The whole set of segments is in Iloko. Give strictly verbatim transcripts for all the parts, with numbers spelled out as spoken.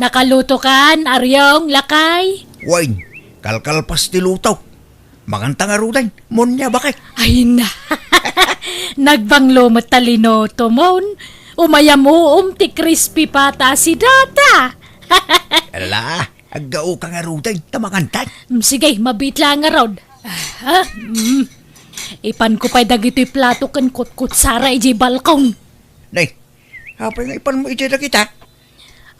Nakalutokan, Aryong, lakay? Wen, kalkalpas ti luto. Manganta ngaruden, munia bakit? Ay na. Nagbanglo met ta linutomon. Umayam-uom ti crispy pata a sidata. Ala, aggaoka ngaruden, ta mangantan. Mm, sige, mabiit la ngarud. Ah, mm. Ipanko pay dagitoy plato ken kutkutsara idiay balkon. Nay, apay nga ipanmo idiay dagita?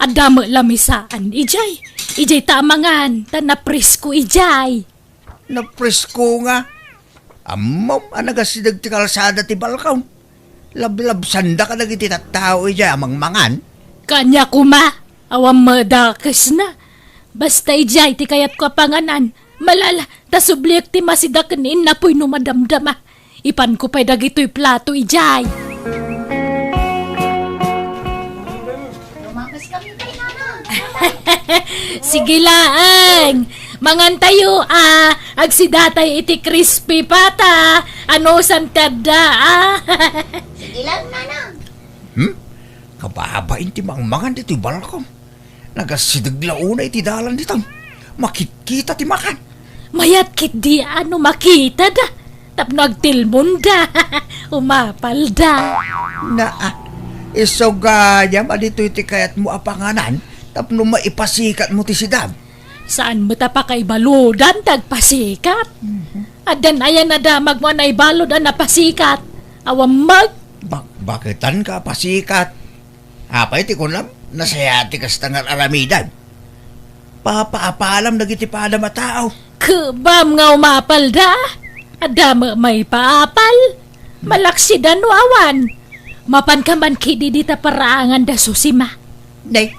Adda met lamisaan idiay. Idiay ta amangan, ta napresko idiay. Napresko nga? Ammom a nagasideg ti kalsada ti balkon. Lablabsanda kadagiti tattao idiay a mangmangan. Kaniak koma, awan madakesna. Basta idiay ti kayatko a panganan. Malala, ta subliek ti masida ken innapoy no madamdama. Ipanko pay dagitoy plato idiay. Lumapas kami kay Nanang. Sige laeng. Mangantayo, ah. Agsidatay iti crispy pata. Anusan ti adda, ah. Sige lang, Nanang. Hmm? Kababain ti mangmangan ditoy balkon. Nagasideg la unay iti dalan ditan. Makitkita ti makan. Mayat ketdi a no makitada. Tapno agtilmonda. Umapalda. Naa, isu gayam a ditoy ti kayatmo a panganan tapno maipasikatmo ti sidam. Saan met a pakaibaludan ti agpasikat? Mhm. Addan aya nadamagmo a naibalud a napasikat? Awan met. Bak-, baketan ka a pasikat. Apay ti kunam? Nasayaat ti kasta nga ar-aramidan. Papaapalam dagiti padam a tao. Kebam nga umapalda. Adda met maipaapal. Malaksid a no awan. Mapanka man ketdi dita paraangan da Susima. Nay,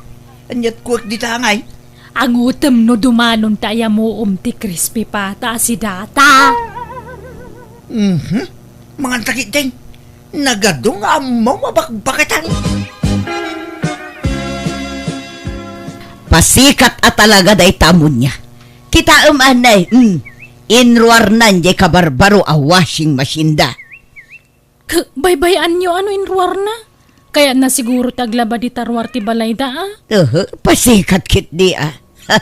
aniat kuak dita ngay? Angutem no dumanon ta ayamuom ti crispy pata a sidata. Mhm. Manganta ketdin. Nagadu nga ammom a bakbaketan. Pasikat a talaga dayta a munia. Kitaem anay, mm, inruarnan jay kabarbaro a washing machine da. K-, baybay-anyo a no inruarna? Kayatna siguro ti aglaba dita ruar ti balayda, a? Uhu, pasikat ketdi, a. Ha.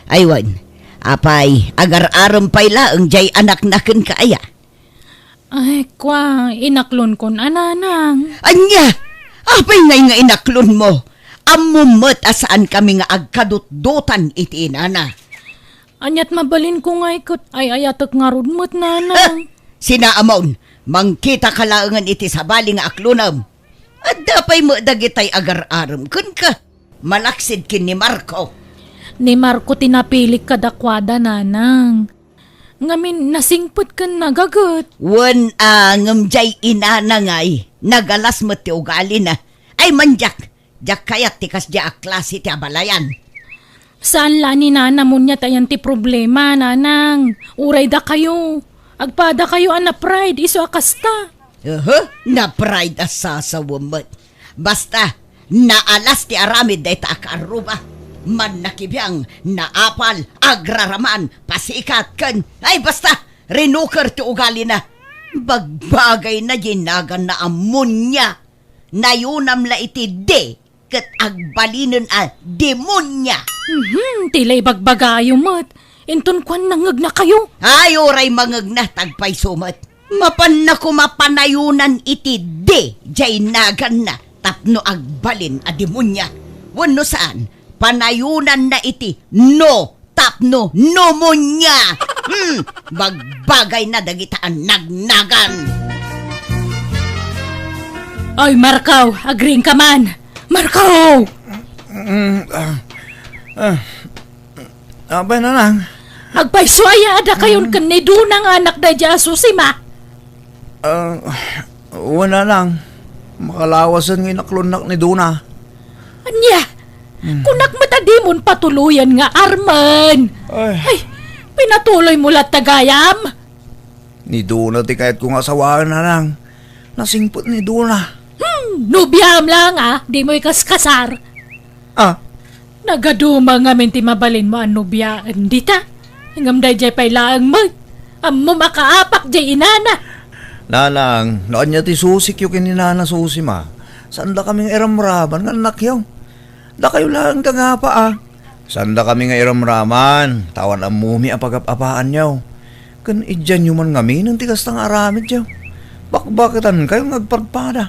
Ay wen, apay, agar-arem pay laeng jay anakna kenka aya? Ay, kua, inaklonkon a nanang. Ania? Apay ngay nga inaklonmo? Ammom met a saankami nga agkadutdotan iti inana. Aniat mabalinko ngay ket ay-ayatek ngarud met, nanang. Ah, sinaamon, mangkitaka laengen iti sabali nga aklonem. Adda pay met dagitay agar-arem kenka. Malaksid ken ni Marco. Ni Marco ti napilik kadakuada, nanang. Ngamin, nasingpet ken nagaget. Wen a, ngem jay inana ngay, nagalas met ti ugalina. Ay, mandiak, diak kayat ti kasdiay a klase ti abalayan. Saan la ni nana munia ta ayan ti problema, nanang. Uray dakayo. Agpadakayo a na-pride isu a kasta. Uhu, na-pride a sasawem met. Basta, naalas ti aramid dayta a kaarruba. Mannakibiang, naapal, agraraman, pasikat, ken, ay, basta, rinuker ti ugalina. Bagbagayna jay naganna a munia. Nayunam la iti D ket agbalinen a demonia. Mhm, ti la ibagbagayo met. Inton kuan nangegnakayo. Ay, uray mangegna, tagpayso met. Mapanna koma panayonan iti D jay naganna tapno agbalin a demonia. Wenno saan, panayonanna iti no tapno pneumonia. Hmm, bagbagayna dagita a nagnagan. Oy, Marco, agriingka man. Marco! Mm, ah, ah, apay, nanang? Agpayso aya a dakayon ken ni Dona nga anak daydiay a Susima? Ah, wen, nanang. Makalawasen nga inaklonnak ni Dona. Ania? Hmm. Kunak met a dimon patuloyen nga armen. Ay. Ay, pinatuloymo latta gayam? Ni Dona ti kayatko nga asawaen, nanang. Nasingpet ni Dona. Hmm, nobiam laeng a, dimo ikaskasar. Ah, Nagaduma ngamin ti mabalinmo a nobiaen dita. Ngem daydiay pay laeng met. Ammom a kaapak diay inana. Nanang, no ania ti susikyo ken ni Nana Susima, saandakami nga iramraman nga annakyo. Dakayo laeng ti agapa, a. Saandakami nga iramraman, ta awan ammomi a pagap-apaanyo. Ken idianyo man ngaminen ti kasta nga aramidyo. Bakbaketankayo nga agpadpada,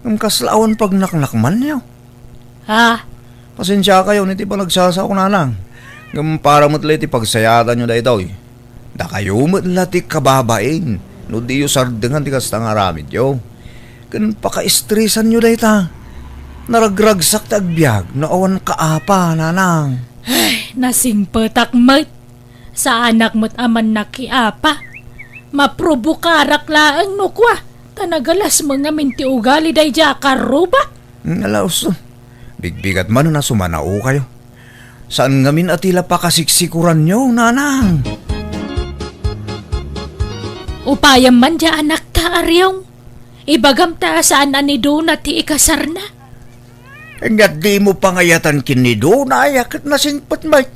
ngem kasla awan pagnaknakmanyo. Ha? Pasensiakayon iti panagsasao, nanang. Ngem para met la iti pagsayaatanyo daytoy. Dakayo met la ti kababain no diyo sardengan ti kasta nga aramidyo. Ken pakaestresanyo dayta. Naragragsak ti agbiag no awan kaapa, nanang. Ay, nasingpetak met. Saanak met a mannakiapa. Maprobokarak laeng no kua, ta nagalasmo ngamin ti ugali daydiay a karruba. Ala, usto. Bigbigat manen a sumanaokayo. Saan ngamin a ti la pakasiksikuranyo, nanang. Upayam man diay anakta, Ariong. Ibagam ta saan a ni Dona ti ikasarna. Ania dimo pangayatan ken ni Dona, aya ket nasingpet met.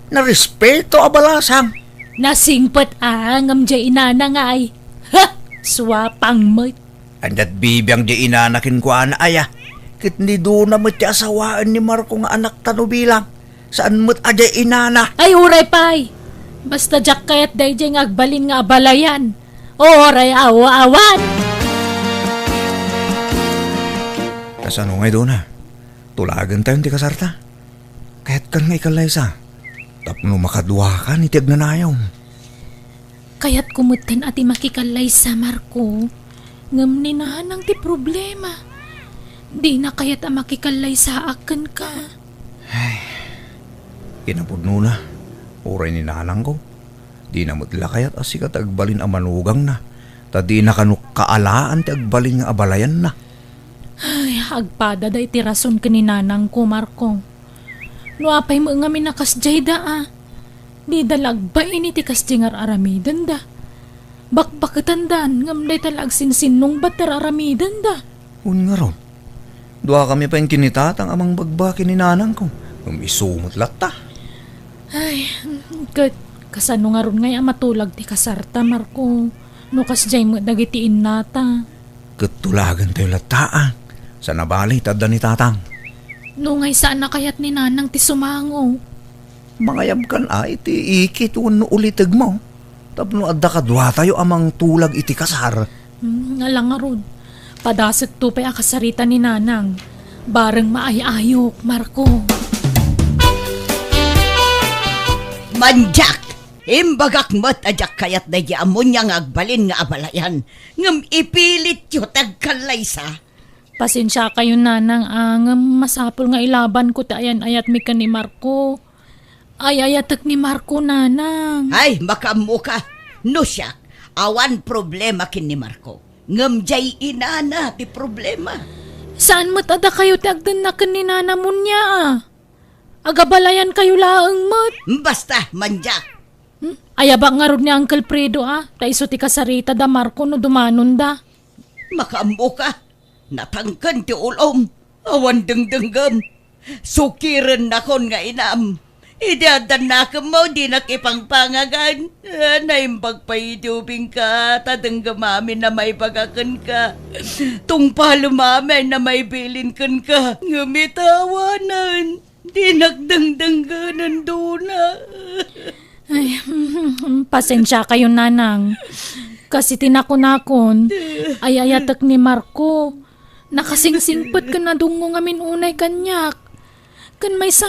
Narespeto a balasang. Nasingpet a ngem diay inana nga ay. Ha! Suapang met. Ania't bibiang diay inana kenkuana, aya? Ket ni Dona met ti asawaen ni Marco nga anakta no bilang. Saan met a diay inana? Ay, uray pay. Basta diak kayat daydiay nga agbalin nga abalayan. Uray awa-awan. Kasano ngay, Dona? Tulagentayon ti kasarta? Kayatkan nga ikallaysa tapno makaduakan iti agnanayon. Kayatko metten a ti makikallaysa, Marco. Ngem ni nanang ti problema. Dina kayat a makikallaysaak kenka. Ay, kinapudnona, uray ni nanangko. Dina met la kayat a sika ti agbalin a manugangna, ta dina kano kaalaan ti agbalin nga abalayanna. Ay, agpada dayta ti rason ken ni nanangko, Marco. No apay met ngamin a kasdiay da, a. Dida la agbain iti kasdiay nga ar-aramidenda. Bakbaketandan, ngem dayta la agsinsinnungbat ti ar-aramidenda. Wen ngarud, duakami pay ken ni tatang a mangbagbaga ken ni nanangko, ngem isu met latta. Ay, ket kasano ngarud ngay a matulag ti kasarta, Marco, no kasdiay met dagiti innata? Ket tulagentayo latta, a. Saan a bale ta adda ni tatang. No ngay saan a kayat ni nanang ti sumango. Mangayabkan a iti ikit wenno ulitegmo tapno adda kaduatayo a mangtulag iti kasar. Hmm, ala ngarud. Padasekto pay a kasarita ni nanang. Bareng maay-ayok, Marco. Mandiak! Imbagak met a diak kayat daydi a munia nga agbalin nga abalayan, ngem ipilityo ti agkallaysa. Pasensiakayon, nanang, a, ngem masapul nga ilabanko ti ayan-ayatmi ken ni Marco. Ay-ayatek ni Marco, nanang. Ay, makaammoka. No siak, awan problema ken ni Marco. Ngem diay inana ti problema. Saan met a dakayo ti agdennak ken ni nana munia, a? Agabalayankayo laeng met. Basta, mandiak. Hmm? Ayabak ngarud ni Uncle Fredo, a, ta isu ti kasarita da Marco no dumanonda. Makaammoka. Natangken ti ulom. Awan dengdenggem. Sukirennakon nga inam. Idi adda nakemmo, dinak ipangpangagan. Ah, naimbag pay idi ubingka, ta denggem amin a maibaga kenka. Tungpalem amin a maibilin kenka. Ngem ita awanen. Dinak dengdenggen, Dona. Ay, pasensiakayon, nanang. Kas iti nakunakon, ay-ayatek ni Marco. Nakasingsingpet ken nadungngong amin unay kaniak. Ken maysa,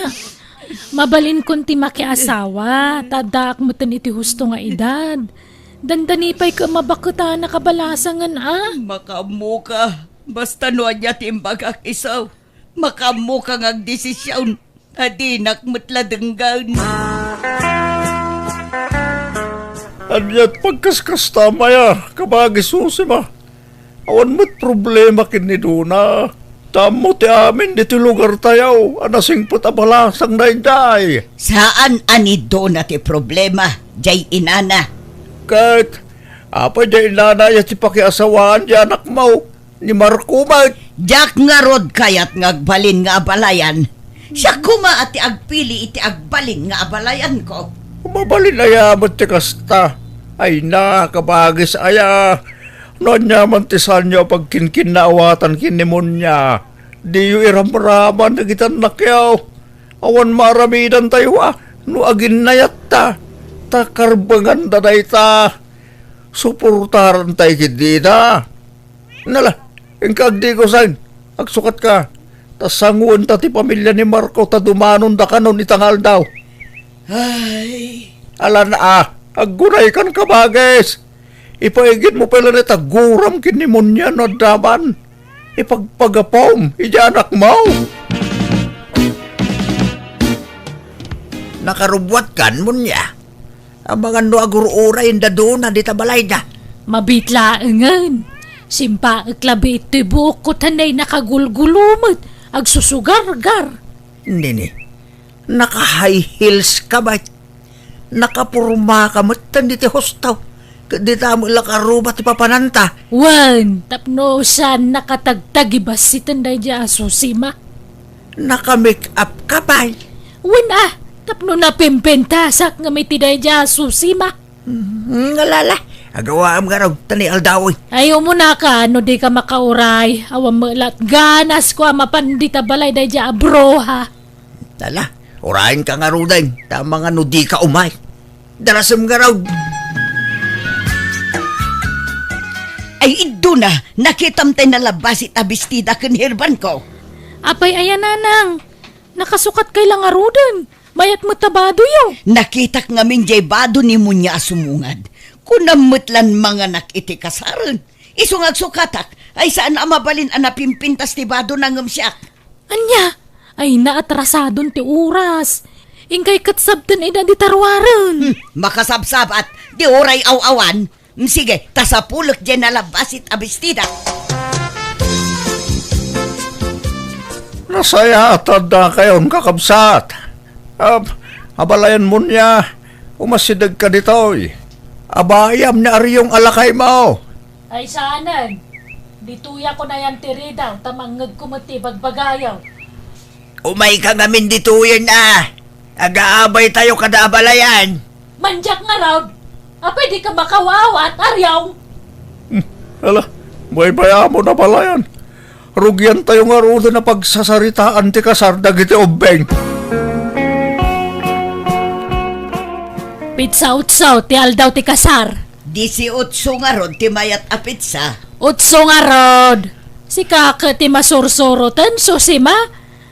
mabalinkon ti makiasawa, ta addaak metten iti husto nga edad. Dandani pay ket mabaketana kabalasangen, a? Makaammoka. Basta no ania ti imbagak isu. Makaammoka nga agdesision, ta dinak met la denggen. Ania't pagkaskastam aya, kabagi Susima? Awan met problema ken ni Dona. Ta ammo ti amin ditoy lugartayo a nasingpet a balasang daydiay. Saan a ni Dona ti problema, diay inana. Ket, apay diay inana aya ti pakiasawaan diay anakmo? Ni Marco met. Diak ngarud kayat nga agbalin nga abalayan. Siak koma a ti agpili iti agbalin nga abalayanko. Mabalin aya met ti kasta? Ay na, kabagis aya. No ania man ti saanyo a pagkinkinnaawatan ken ni Munia, Diyo iramraman dagiti annakyo. Awan maaramidantayo a no aginnayatta, ta karbenganda dayta. Suportaranta ketdi ita. Nala, inka agdigosen, agsukatka. Ta sangoenta ti pamilia ni Marco ta dumanonda kanon ita nga aldaw. Ay. Alan a, aggunaykan, kabagis. Ipaigidmo pay laeng ta aguram ken ni Munia no adda man. Ipagpagapom idiay anakmo. Nakarubbuatkan, Munia. Amangan no agur-uray inda duna dita balayda. Mabiit laengen. Simpaek labi itoy buokko ta nay nakagulgulo met, agsusugargar. Nini, naka-high heels ka ba? Nakaporma ka met ken diti husto. Ket dita met la karuba ti papananta. Wen, tapno saan nakatagtagibas iten daydiay a Susima. Naka-make up ka pay? Wen a, tapno napimpintasak ngem iti daydiay a Susima. Hmm, alala. Agawaam ngarud, ta ni aldaw. Ay, umunaka, no dika makauray. Awan met la ganas ko a mapan dita balay daydiay a bruha. Ala, urayenka ngaruden, ta amangan no dika umay. Darasem ngarud. Ay, iduna, nakitam tay nalabasit a bestida ken herbanko. Apay aya, nanang? Nakasukatkay la ngaruden. Mayat met ta badoyo. Nakitak ngamin jay bado ni Munia a sumungad. Kunam met lan manganak iti kasaren. Isu nga agsukatak, ay saan a mabalin a napimpintas ti badona ngem siak. Ania? Ay, naatrasadon ti oras. Inkay ket sabten ida dita ruaren. Hmm, makasabsabat, di uray aw-awan. Hmm, sige, ta sapulek jay nalabasit a bestida. Nasayaat a addakayon, kakabsat. Ab-, abalayan, Munia, umasidegka ditoy. Abayam ni Ariong a lakaymo. Ay, saanen. Ditoyak unayan ti ridaw, ta mangngegko met ti ibagbagayo. Umayka ngamin ditoyen a. Agaabaytayo kada abalayan. Mandiak ngarud. Apay dika makaw-awat, Ariong? Hmm, ala, baybay-amon, abalayan. Rugiantayo ngaruden a pagsasaritaan ti kasar dagiti ubbing. Petsa otso ti aldaw ti kasar. Disiotso ngarud ti mayat a petsa. Otso ngarud. Sika ket ti masursuroten, Susima.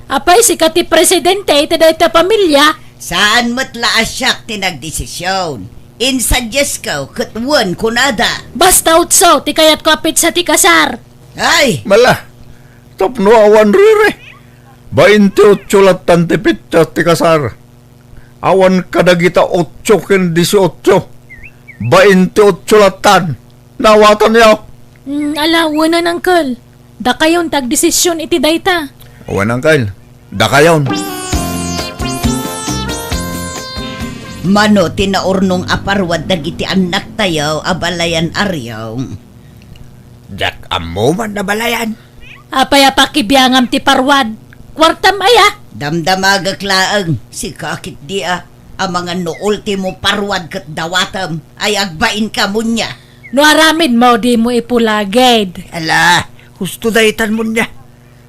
Apay, sika ti presidente iti dayta a pamilia? Saan met la a siak ti nagdesision. Insadiasko ket wen kunada. Basta otso ti kayatko a petsa ti kasar. Ay! Mala, tapno awan riri. Baintiotso lattan ti petsa ti kasar. Awan kadagita otso ken disiotso. Baintiotso lattan. Naawatanyo? Mm, ala, wen, uncle. Dakayon ti agdesision iti dayta. Wen, uncle. Dakayon. Mano ti naurnong a parwad dagiti annaktayo, abalayan, Ariong? Diak ammo man, abalayan. Apay a pakibiangam ti parwad? Kuartam aya? Damdamagek laeng, sika ketdi a, amangan no ultimo parwad ket dawatem, ay agbainka, Munia. No aramidmo, dimo ipulagid. Ala, husto daytan, Munia.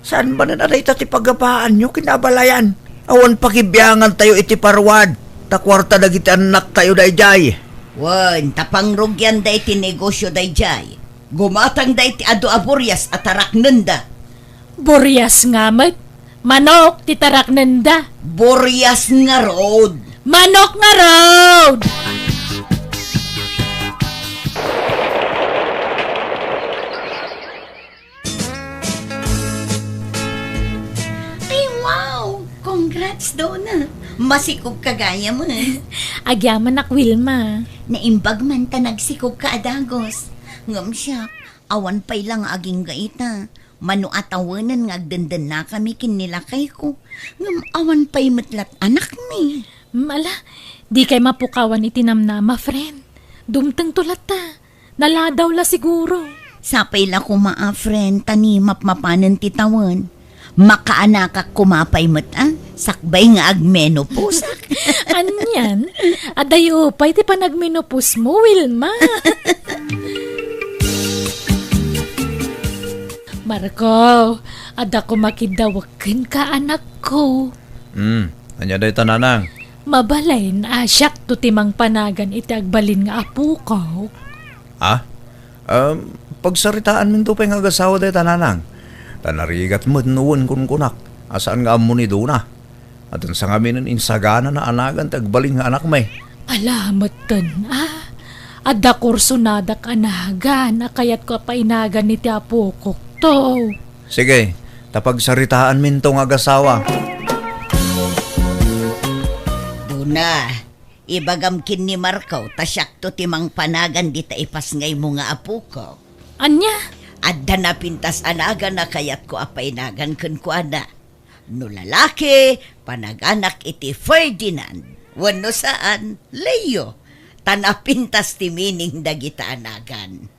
Saan manen a dayta ti pagabaanyo ken abalayan? Awan pakibiangantayo iti parwad, ta kuarta dagiti annaktayo daydiay. Wen, ta pangrugianda iti negosio daydiay. Gumatangda iti adu a burias a taraknenda. Burias nga met? Manok ti taraknenda. Burias ngarud. Manok ngarud! Ay, wow! Congrats, Donna! Masikog ka gayam, eh. Agyamanak, Wilma. Naimbag man ta nagsikog ka a dagus. Ngem siak, awan pay la nga agingga ita. Mano a tawenen nga agdendennakami ken ni lakayko, ngem awan pay met lat anakmi. Mm, ala, dikay mapukawan iti namnama, friend. Dumtengto latta. Naladaw la siguro. Sapay la koma a, friend, ta ni mapmapanen ti tawen. Makaanakak koma pay met a, sakbay nga agmenopause. Anian? Adayo pay ti panagmenopause mo, Wilma. Marco, adda koma kiddawek kenka, anakko. Hmm, ania dayta, nanang? Mabalin a siakto ti mangpanagan iti agbalin nga apokok. Ha? Um, pagsaritaanminto pay nga agasawa dayta, nanang. Ta narigat met no wen kunkunak a saan nga ammo ni Dona. Adun sa ngaminen insaganana a nagan ti agbalin nga anakmi. Ala, metten, a. Adda kursonadak a nagan a kayatko a painagan iti apokokto. Sige, ta pagsaritaanminto nga agasawa. Dona, ibagam ken ni Marco ta siakto ti mangpanagan dita ipasngaymo nga apokok. Ania? Adda napintas a nagan a kayatko a painagan kenkuana. No lalaki, panaganak iti Ferdinand. Wenno saan, Leo. Ta napintas ti meaning dagita a nagan.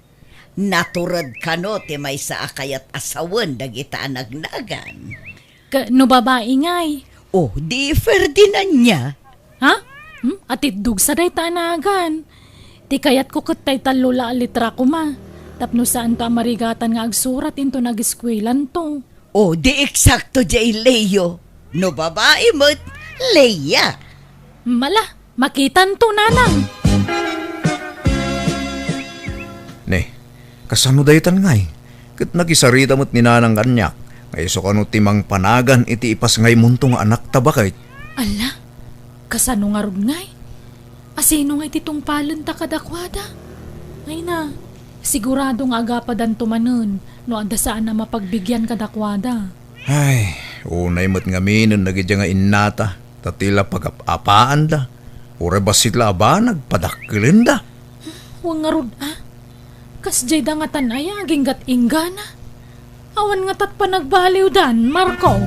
Natured kano ti maysa a kayat a sawen dagita a nagnagan. Ka-, no babai ngay? O, di Ferdinand nia. Ha? Hmm? Atiddog sa dayta a nagan. Ti kayatko ket tay tallo la a litra koma. Tapno saanto a marigatan nga agsurat inton ageskuelanto. O, di eksakto diay Leo. No babai met, Leia. Mala, makitanto, nanang. Ne, kasano daytan ngay? Ket nakisarita met ni nanang kaniak, nga isu kano ti mangpanagan iti ipasngaymonto nga anakta baket. Ala, kasano ngarud ngay? Asino ngay ti tungpalenta kadakuada? Ay na, sigurado nga agapadanto manen no adda saan a mapagbigian kadakuada. Ay, unay met ngaminen dagidiay nga innata, ta ti la pagap-apaanda, uray bassit la a banag, padakkelenda. Wen ngarud a, kasdiay da ngatan aya aginggat inggana? Awan ngatat panagbaliwdan, Marco.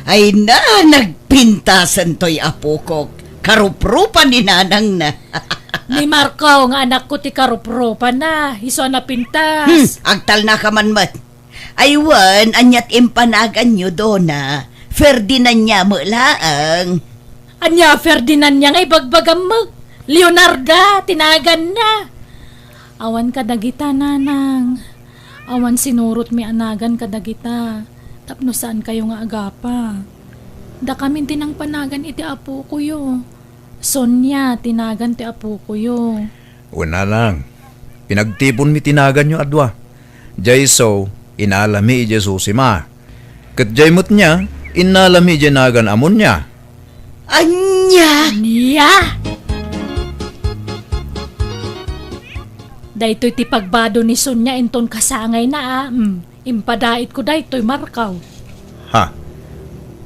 Ay na, nagpintasen toy apokok. Karuprupan ni nanangna. Ni Marco nga anakko ti karuprupanna, isu a napintas. Hmm, agtalnaka man met. Ay wen, ania ti impanaganyo, Dona? Ferdinand nia met laeng. Ania Ferdinand nia nga ibagbagam met? Leonarda ti naganna. Awan kadagita, nanang. Awan sinurotmi a nagan kadagita tapno saankayo nga agapa. Dakamin ti nangpanagan iti apokoyo. Sonia ti nagan ti apokoyo. Wen, nanang, pinagtiponmi ti naganyo a dua. Diay isu, inalami idiay Susima. Ket diay met nia, innalami idiay nagan a Monia. Ania? Ania? Daytoy ti pagbado ni Sonia inton kasangayna a, mm, impadaitko daytoy, Marco. Ha?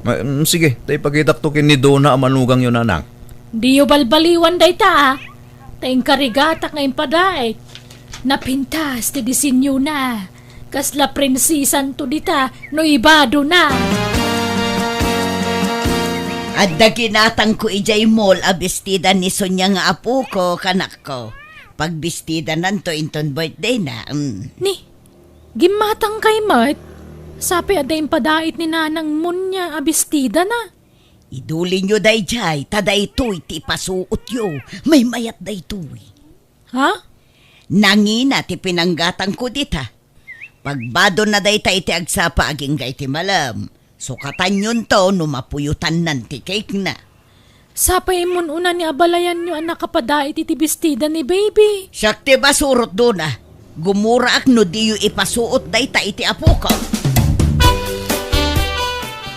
Ma-, mm, sige, ta ipakitakto ken ni Dona a manugangyo, nanang. Diyo balbaliwan dayta a. Ta inkarigatak nga impadait. Napintas ti disenyona. Kasla prinsesanto dita no ibadona. Adda ginatangko idiay mall a bestida ni Sonia nga apoko, kanakko. Pagbistidananto inton birthdayna, mm. Ni, gimmatangkay met? Sapay adda impadait ni Nanang Monia a bestidana. Idulinyo daydiay, ta daytoy ti ipasuotyo. Maymayat daytoy. Ha? Nangina ti pinanggatangko dita. Pagbadonna dayta iti agsapa agingga iti malem. Sukatanyonto no mapuyotannan ti cake-na. Sapay immun-una ni abalayanyo a nakapadait iti bestida ni baby. Siak ti basurot, Dona. Gumuraak no diyo ipasuot dayta iti apoko.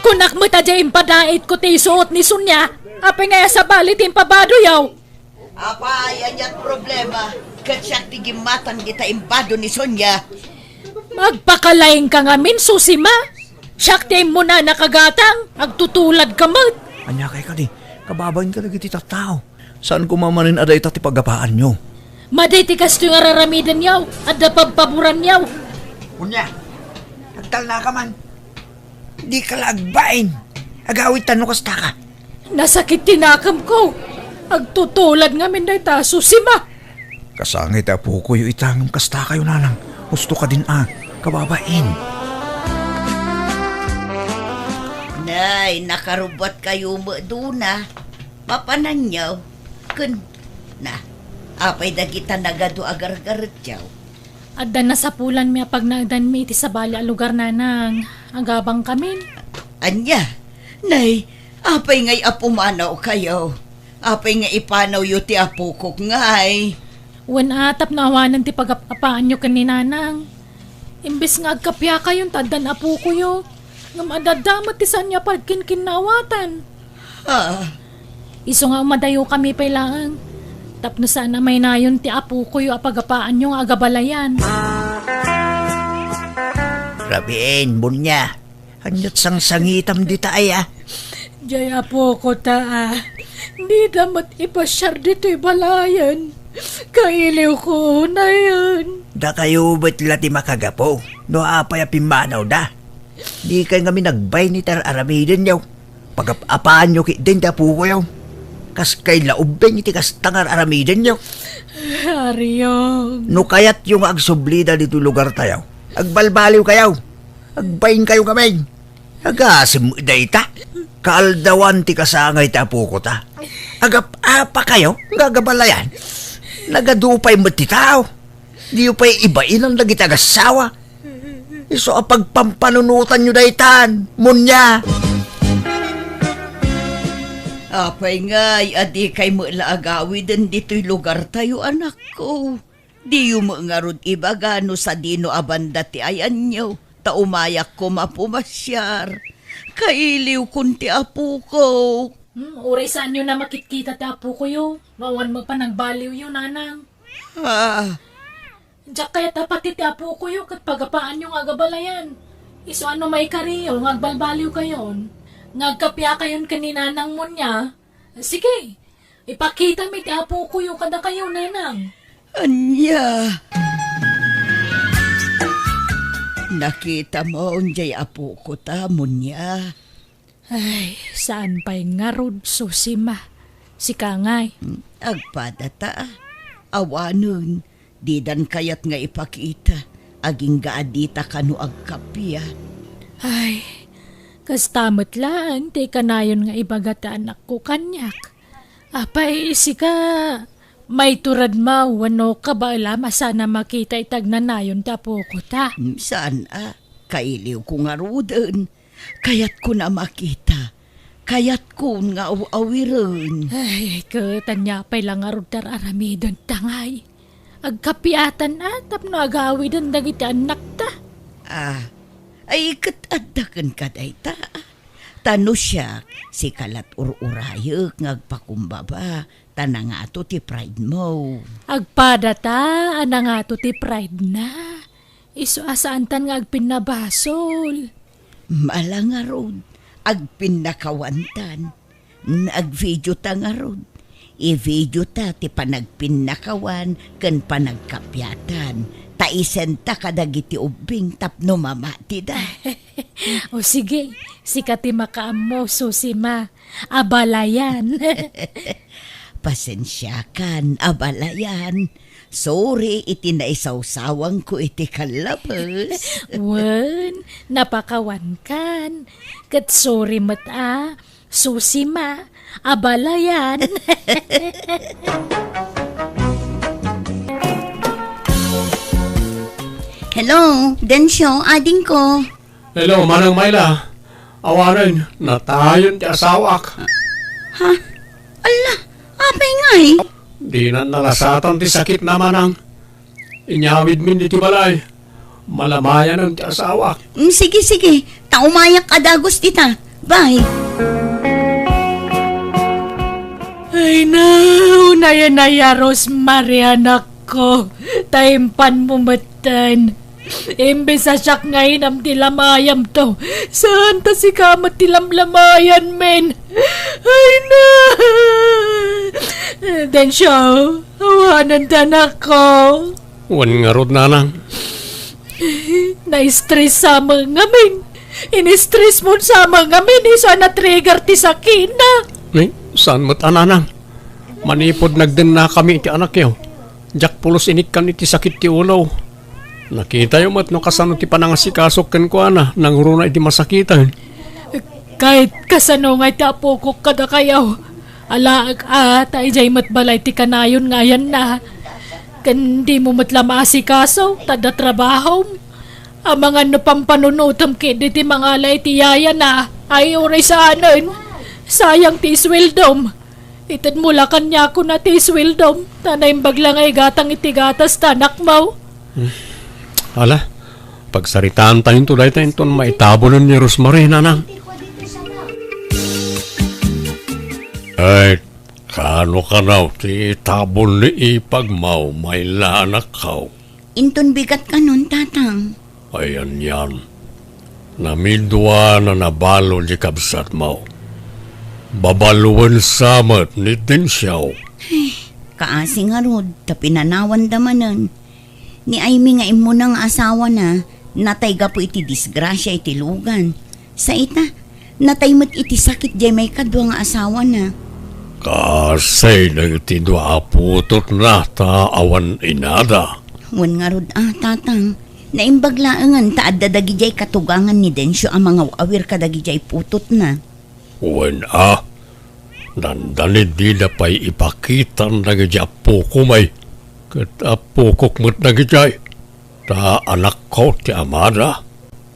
Kunak met a diay impadaitko ti isuot ni Sonia. Apay nga sabali ti impabadoyo? Apay, aniat problema? Ket siak ti gimmatang dita imbado ni Sonia. Magpakalaingka ngamin, Susima. Siak ti immunana kagatang, agtutuladka met. Ania kay kadi? Kababain kadagiti tattao. Saan koma manen a dayta ti paggapaanyo? Madi ti kastoy nga raramidenyo, adda pabpaboranyo. Unya, agtalnaka man. Dika la agbain. Agawidtan no kastaka. Nasakit ti nakemko. Agtutulad ngamin dayta, Susima. Kasangay ti apokoyo ita ngem kastakayo, Nanang. Husto kadin a, kababain. Nay, nakarubbuatkayo met, Dona. Mapananyo. Ken, na, apay dagita nagadu a gargaretyo? Adda nasapulanmi a pagnaedanmi iti sabali a lugar, nanang. Agabangkamin. Ania? Nay, apay ngay a pumanawkayo? Apay nga ipanawyo ti apokok ngay? Wen a, tapno awanen ti pagap-apaanyo ken ni nanang. Imbes nga agkapiakayon ta addan apokoyo, ngem adda met ti saan nga pagkinkinnawatan. Ah. Isu nga umadayokami pay laeng, tapno saan a maynayon ti apokoyo a pagapaanyo nga agabalayan. Rabin, Munia, ania't sangsangitam dita aya? Jay apokota, a. Dida met ipasiar ditoy balayen. Kailiwko unayen. Dakayo met la ti makagapu no apay a pimmanawda. Dikay ngamin agbain iti ar-aramidenyo. Pagap-apaanyo ketdin ti apokoyo. Kaskay la ubbing iti kasta nga ar-aramidenyo. Ariong. No kayatyo nga agsublida ditoy lugartayo, agbalbaliwkayo. Agbainkayo ngamin. Agasem dayta. Kaaldawan ti kasangay ti apokota. Agap-apakayo nga agabalayan. Nagadu pay met ti tao. Diyo pay ibainan dagiti agassawa. Isu a pagpampanunotanyo daytan, Munia. Apay ngay a dikay met la agawiden ditoy lugartayo, anakko? Diyo met ngarud ibaga no sadino a banda ti ayanyo, ta umayak koma pumasiar. Kailiwkon ti apokok. Hmm, uray saanyo na makitkita ti apokoyo. No awan met panagbaliwyo, nanang. Ah. Diak kayat a pati ti apokoyo ket pagapaanyo nga agabalayan. Isu a no maikariyo nga agbalbaliwkayon, nga agkapiakayon ken ni Nanang Munia, sige, ipakitami ti apokoyo kadakayo, Nanang. Ania? Nakitamo jay apokota, Munia? Ay, saan pay ngarud, Susima. Sika ngay? Hmm, agpadata. Awanen, didan kayat nga ipakita. Agingga a dita kano agkappia. Ay, kasta met laeng ti kanayon nga ibaga ti anakko kaniak. Apay, sika, maituredmo wenno kabaelam a saan a makita iti agnanayon ti apokota? Hmm, saan a. Kailiwko ngaruden. Kayatkon a makita. Kayatkon nga aw-awiren. Ay, ket ania pay la ngarud ti ar-aramidenta ngay? Agkapiatan a tapno agawiden dagiti annakta. Ah, ay, ket adda kenka dayta. Ta no siak, sika la't ur-urayek nga agpakumbaba, ta nangato ti pride mo. Agpadata a nangato ti pride na. Isu a saantan nga agpinnabasol. Mala ngarud, agpinnakawantan. Agvideota ngarud. Ivideota ti panagpinnakawan ken panagkapiatan. Ta isenta kadagiti ubbing tapno mamatida. O sige, sika ti makaammo, Susima. Abalayan. Pasensiakan, abalayan. Sorry iti naisawsawangko iti kallabes. Wen, napakawankan. Ket sorry met a, Susima, abalayan. Hello, Dencio, adingko. Hello, Manang Myla. Awanen, natayen ti asawak. Ha? Alla, apay ngay? Dinan nalasatan ti sakitna, Manang. Inyawidmin iti balay. Malamayanen ti asawak. Mm, sige, sige. Ta umayak a dagus dita. Bye. Ay na, unay-unay a Rosemary, anakko. Ta impanmo metten. Imbes a siak nga inam ti lamayamto, saan ta sika met ti lamlamayanmin. Ay na! Dencio, awanen ti anakko. Wen ngarud, Nanang. Na-stress sa met ngamin. In-stress mo sa met ngamin, isu a na-trigger ti sakina. Ni, saan met a, Nanang? Manipud nagdennakami iti anakyo, diak pulos inikkan iti sakit ti ulo. Nakitayo met no kasano ti panangasikasok kenkuana nangruna idi masakiten. Ket kasano ngay ti apokok kadakayo? Alaek a, ta idiay met balay ti kanayon nga ayanna. Ken dimo met la maasikaso, ta adda trabahom. Amangan no pampanunotem ketdi ti mangala iti yayana, ay uray saanen. Sayang ti isweldom. Itedmo la kaniakon ti isweldom, ta naimbag la nga igatang iti gatas ta anakmo. Hmm. Ala, pagsaritaantayo dayta inton maitabonen ni Rosemary, nanang. Ay, kaano kano ti itabon ni ipagmo, mayla, anakko? Inton bigat kanon, tatang. Ay, anian. Namidua a nabalo di kabsatmo. Babaluen sa met ni Dencio. Ay, kaasi ngarud, ta pinanawanda manen. Ni Aimee nga immuna nga asawana, natay gapu iti disgrasia iti lugan. Sa ita, natay met iti sakit diay maikadua nga asawana. Kaasi dagiti dua a putotna ta awan inada. Wen ngarud a, tatang, naimbag laengen ta adda dagidiay katugangan ni Dencio a mangaw-awir kadagidiay putotna. Wen a, dandani dida pay ipakitan dagiti appokom ay, ket appokok met dagidiay, ta anakko ti amada.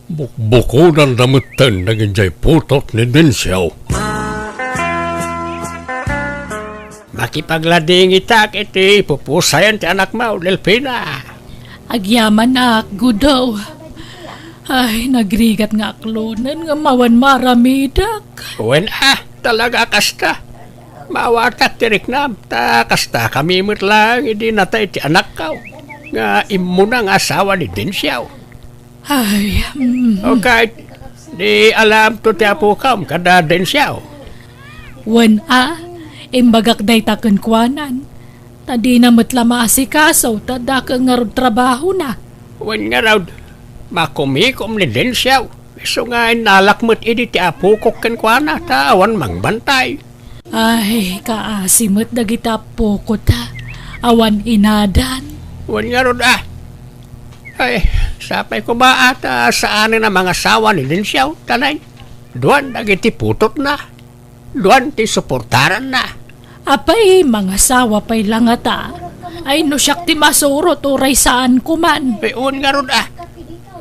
Bukbukodanda metten dagidiay putot ni Dencio. Makipagladingitak iti pupusayan ti anakmo, Delfina. Agyamanak, Gudo. Ay, nagrigat nga aklonen nga awan maaramidek. Wen a, talaga kasta. Maawatak ti riknam, ta kasta kami met laeng idi natay ti anakko nga immuna nga asawa ni Dencio. Ay, mm. Okay, di alamto ti apokom kada Dencio. Wen a, imbagak dayta kenkuanan. Ta dina met la maasikaso, ta dakkel ngarud trabahona. Wen ngarud, makumikom ni Dencio. Isu nga innalak met idi ti apokok kenkuana, ta awan mangbantay. Ay, kaasi met dagiti appokota. Awan inadan. Wen ngarud a. Ay, sapay koma a ta saanen a mangasawa ni Dencio, ta nay, duan dagiti putotna. Duan ti suportaranna. Apay, mangasawa pay la ngata. Ay, no siak ti masurot, uray saanko man. Ay, wen ngarud a.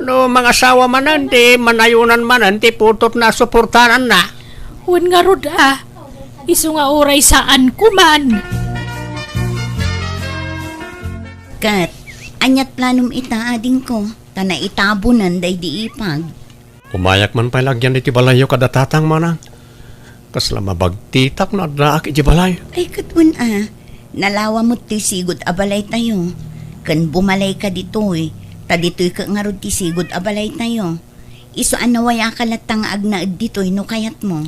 No mangasawa manen, di manayonan manen ti putotna a suportaranna. Wen ngarud a. Isu nga uray saanko man. Ket, aniat planom ita, adingko, ta naitabonan daydi ipag? Umayak man pay la agyan iti balayyo kada tatang, manang. Kasla mabagtitak no addaak iti balay. Ay, ket wen a, nalawa met ti sigud a balaytayo. Ken bumalayka ditoy, ta ditoy ket ngarud ti sigud a balaytayo. Isu a nawayaka latta nga agnaed ditoy no kayatmo.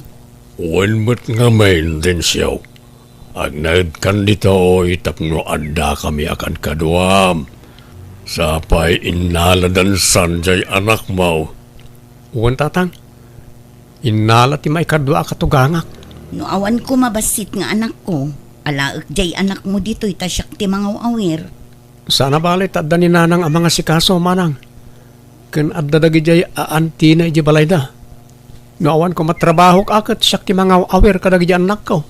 Wen met ngamin, Dencio. Agnaedkan ditoy tapno addakami a kadkaduam. Sapay innaladansan jay anakmo. Wen, tatang. Innala ti maikadua a katugangak. No awan koma bassit nga anakko, alaek jay anakmo ditoy ta siak ti mangaw-awir. Saan a bale ta adda ni nanang a mangasikaso, manang. Ken adda dagidiay aantina idiay balayda. No awan koma trabahok a ket siak ti mangaw-awir kadagidi annakko.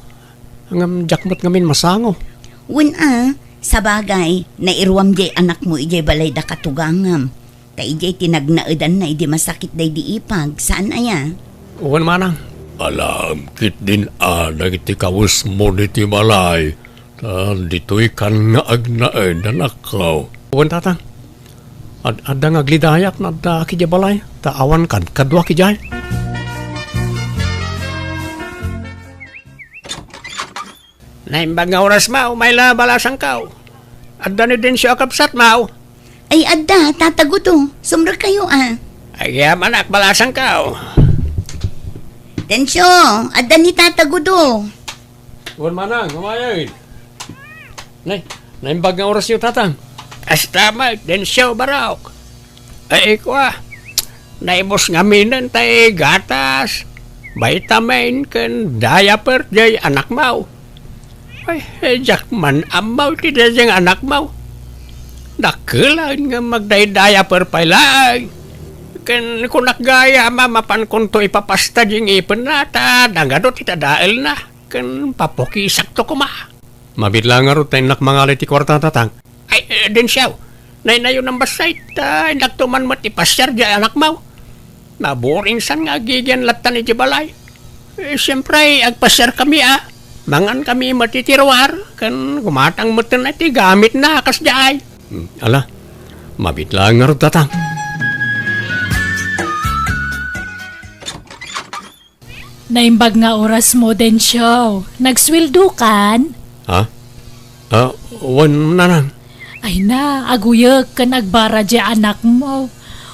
Ngem diak met ngamin masango. Wen a, sabagay, nairuam diay anakmo idiay balayda katugangam. Ta idiay ti nagnaedanna idi masakit daydi ipag, saan aya? Wen manang. Alaem ketdin a dagiti kawesmo ditoy balay, ta ditoykan nga agnaed, anakko. Wen, tatang. Ad-adda nga aglidayak no addaak idiay balay, ta awan kadkaduak idiay. Naimbag nga oras, maw, mayla balasangko. Adda ni Dencio a kabsat, maw? Ay, adda, Tata Gudo. Sumrekkayo, a. Agyamanak, balasangko. Dencio, adda ni Tata Gudo. Wen manang, umayen. Nay, naimbag nga orasyo, tatang. Kasta met, Dencio, barok. Ay, kua, naibus ngaminen tay gatas, vitamin, ken diaper jay anakmo. Ay, eh, diak man ammo ti daydiay nga anakmo. Dakkel a ngem agday-diaper pay laeng. Ken kunak gayam a mapankonto ipapasta di ngipenna ta nangado ti tadaelna. Ken papukisakto koma. Mabiit la ngarud ta innak mangala iti kuarta, tatang. Ay, Dencio, naynayon a bassit, ta innakto man met ipasiar diay anakmo. Naburinsan nga agigian lattan idiay balay. Eh, siempre, agpasiarkami a. Mangankami met iti ruar, ken gumatang metten iti gamitna a kasdiay. Hmm, ala, mabiit laeng ngarud, Tatang. Naimbag nga orasmo, Dencio. Nagsueldokan? Ha? Ah, wen, Nanang. Ay na, aguyek ken agbara diay anakmo.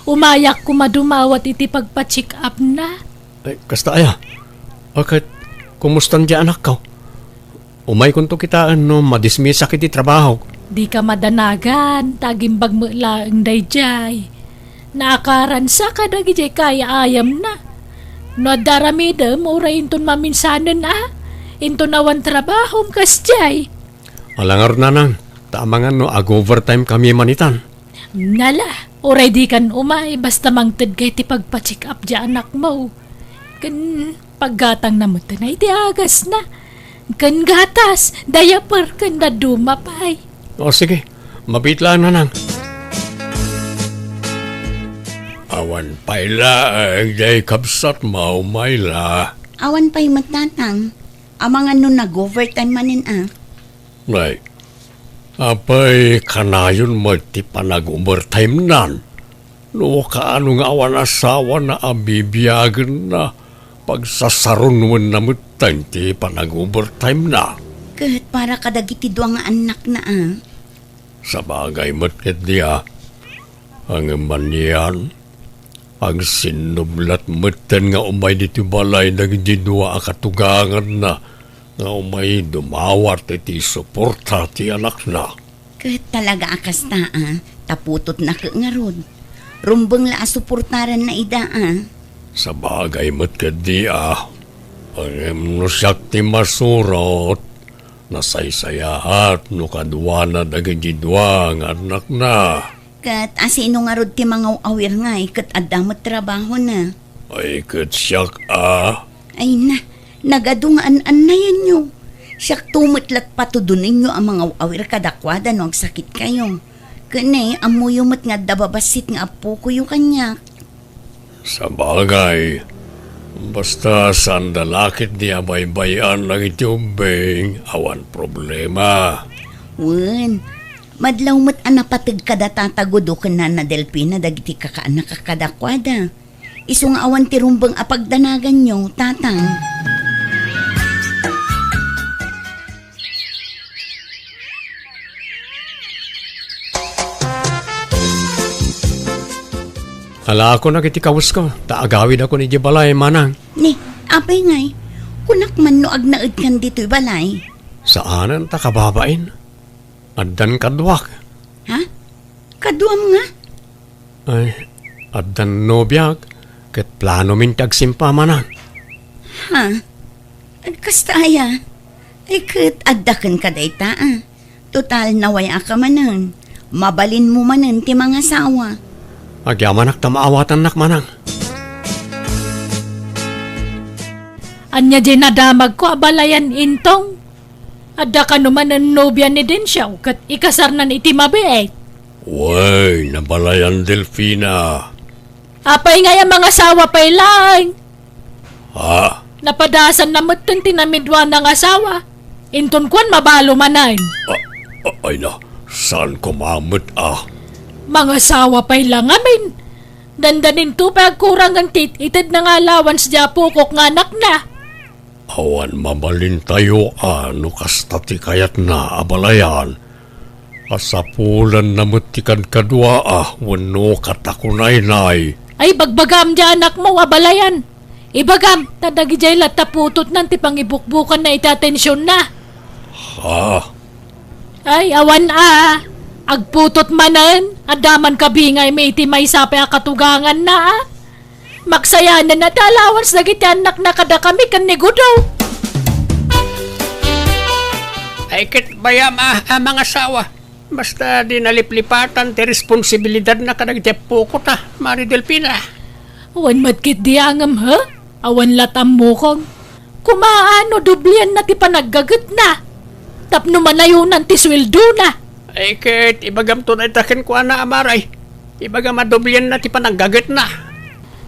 Umayak koma dumawat iti pagpa-check-upna. Ay, kasta aya? Ket, kumustan diay anakko? Umaykonto kitaen no madismisak iti trabahok. Dika madanagan, ta agimbag met laeng daydiay. Naakaransa kadagidiay kaay-ayamna. No adda aramidem, uray inton maminsanen a, inton awan trabahom kasdiay. Ala ngarud, Nanang, ta amangan no ag-overtime kami manitan. Ngala, uray dikan umay, basta mangtedka iti pagpa-check-up diay anakmo. Ken paggatangna met iti agasna. Ken gatas, diaper, ken dadduma pay. O, sige. Mabiit laeng, Nanang. Awan pay laeng diay kabsatmo, Myla. Awan pay met, Tatang. Amangan no nag-overtime manen a. Nay, apay kanayon met ti panag-overtime-nan? No kaano nga awan asawana a bibiagenna, pagsasarunoenna metten ti panag-overtime-na. Ket para kadagiti dua nga annakna a. Sabagay met ketdi a. Ngem anian, agsinnublat metten nga umay ditoy balay dagiti dua a katuganganna nga umay dumawat iti suporta ti anakna. Ket talaga a kasta a, ta putotna ket ngarud. Rumbeng la a suportaranna ida a. Sabagay met ketdi a. Ngem no siak ti masurot, nasaysayaat no kaduana dagiti dua nga annakna. Ket asino ngarud ti mangaw-awir ngay ket adda met trabahona? Ay, ket siak a. Ay na, nagadu nga an-annayenyo. Siakto met la ti patudonenyo a mangaw-awir kadakuada no agsakitkayo. Ken ne, ammoyo met nga adda babassit nga appokoyo kaniak. Sabagay, basta saanda la ketdi a baybay-an dagiti ubbing, awan problema. Wen, madlaw met a napateg kada Tata Gudo ken Nana Delfina dagiti kakaannak a kadakuada. Isu nga awan ti rumbeng a pagdanaganyo, Tatang. Alaakon dagiti kawesko, ta agawidakon idiay balay, manang. Ni, apay ngay, kunak man no agnaedkan ditoy balay? Saanen ta kababain. Addan kaduak. Ha? Kaduam nga? Ay, addan nobiak, ket planomin ti agsimpa, manang. Ha? Kasta aya? Ay, ket adda kenka dayta a. Total, naway-aka manen. Mabalinmo manen ti mangasawa. Agyamanak ta maawatannak, manang. Ania diay nadamagko a balayan, Intong? Adda kano manen nobia ni Dencio ket ikasarnan iti mabiit? Wen, nabalayan, Delfina. Apay ngay a mangasawa pay laeng? Ha? Napadasanna metten ti namiduana nga asawa. Inton kuan, mabalo manen. A-, a-, ay na, saan koma met a. Mangasawa pay la ngamin. Dandaninto pay agkurangen ti it-itedna nga allowance diay apokok nga anakna. Awan mabalintayo a no kasta ti kayatna a balayan. Asapulanna met ti kadkaduaa wenno katakunaynay. Ay, bagbagam diay anakmo a balayan. Ibagam, ta dagidiay latta putotnan ti pangibukbukanna iti atensionna. Ha? Ay, awan a. Agputot manen, adda man kabingaymi iti maysa pay a katuganganna a. Maksayanen a ti allowance dagiti annakna kadakami ken ni Gudo. Ay, ket bayam a, a mangasawa. Basta di naliplipatan ti responsibilidadna kadagiti appokota, Mari Delfina. Wen met ketdi a ngem, ha? Awan la't ammokon. Kumaano doblianna ti panaggagetna? Tapno manayonan ti sueldona. Ay, ket ibagamto dayta kenkuana, Amare. Ibagam a doblienna ti pananggagetna.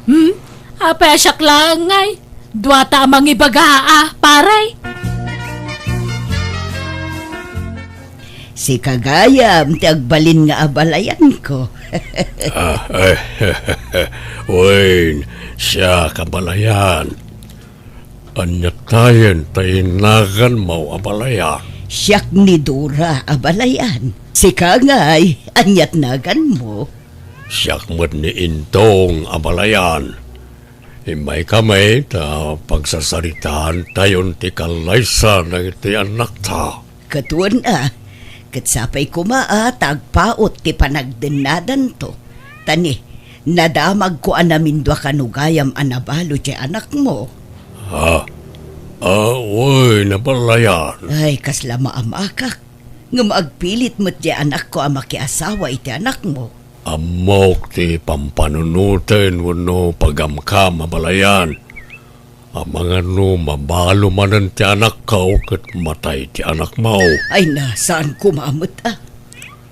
Hmm? Apay a siak laeng ngay? Duata a mangibaga, a, pare. Sika gayam ti agbalin nga abalayanko. Ah, eh, wen, siak, abalayan. Ania tayen ta naganmo, abalayan? Siak ni Dora, abalayan. Sika ngay, ania ti naganmo? Siak met ni Intong, abalayan. Immaykami ta pagsasaritaantayon ti kallaysa dagiti annakta. Ket wen a, ket sapay koma a ta agpaut ti panagdennadanto. Ta ni, nadamagko a namindua kano gayam a nabalo ti anakmo. Ha? Ah, wen, abalayan. Ay, kasla maamakak. Ngem agpilit met ti anakko a makiasawa iti anakmo. Ammok ti pampanunoten wenno pagamkam, abalayan. Amangan no mabalo manen ti anakko ket matay ti anakmo. Ay na, saan koma met a.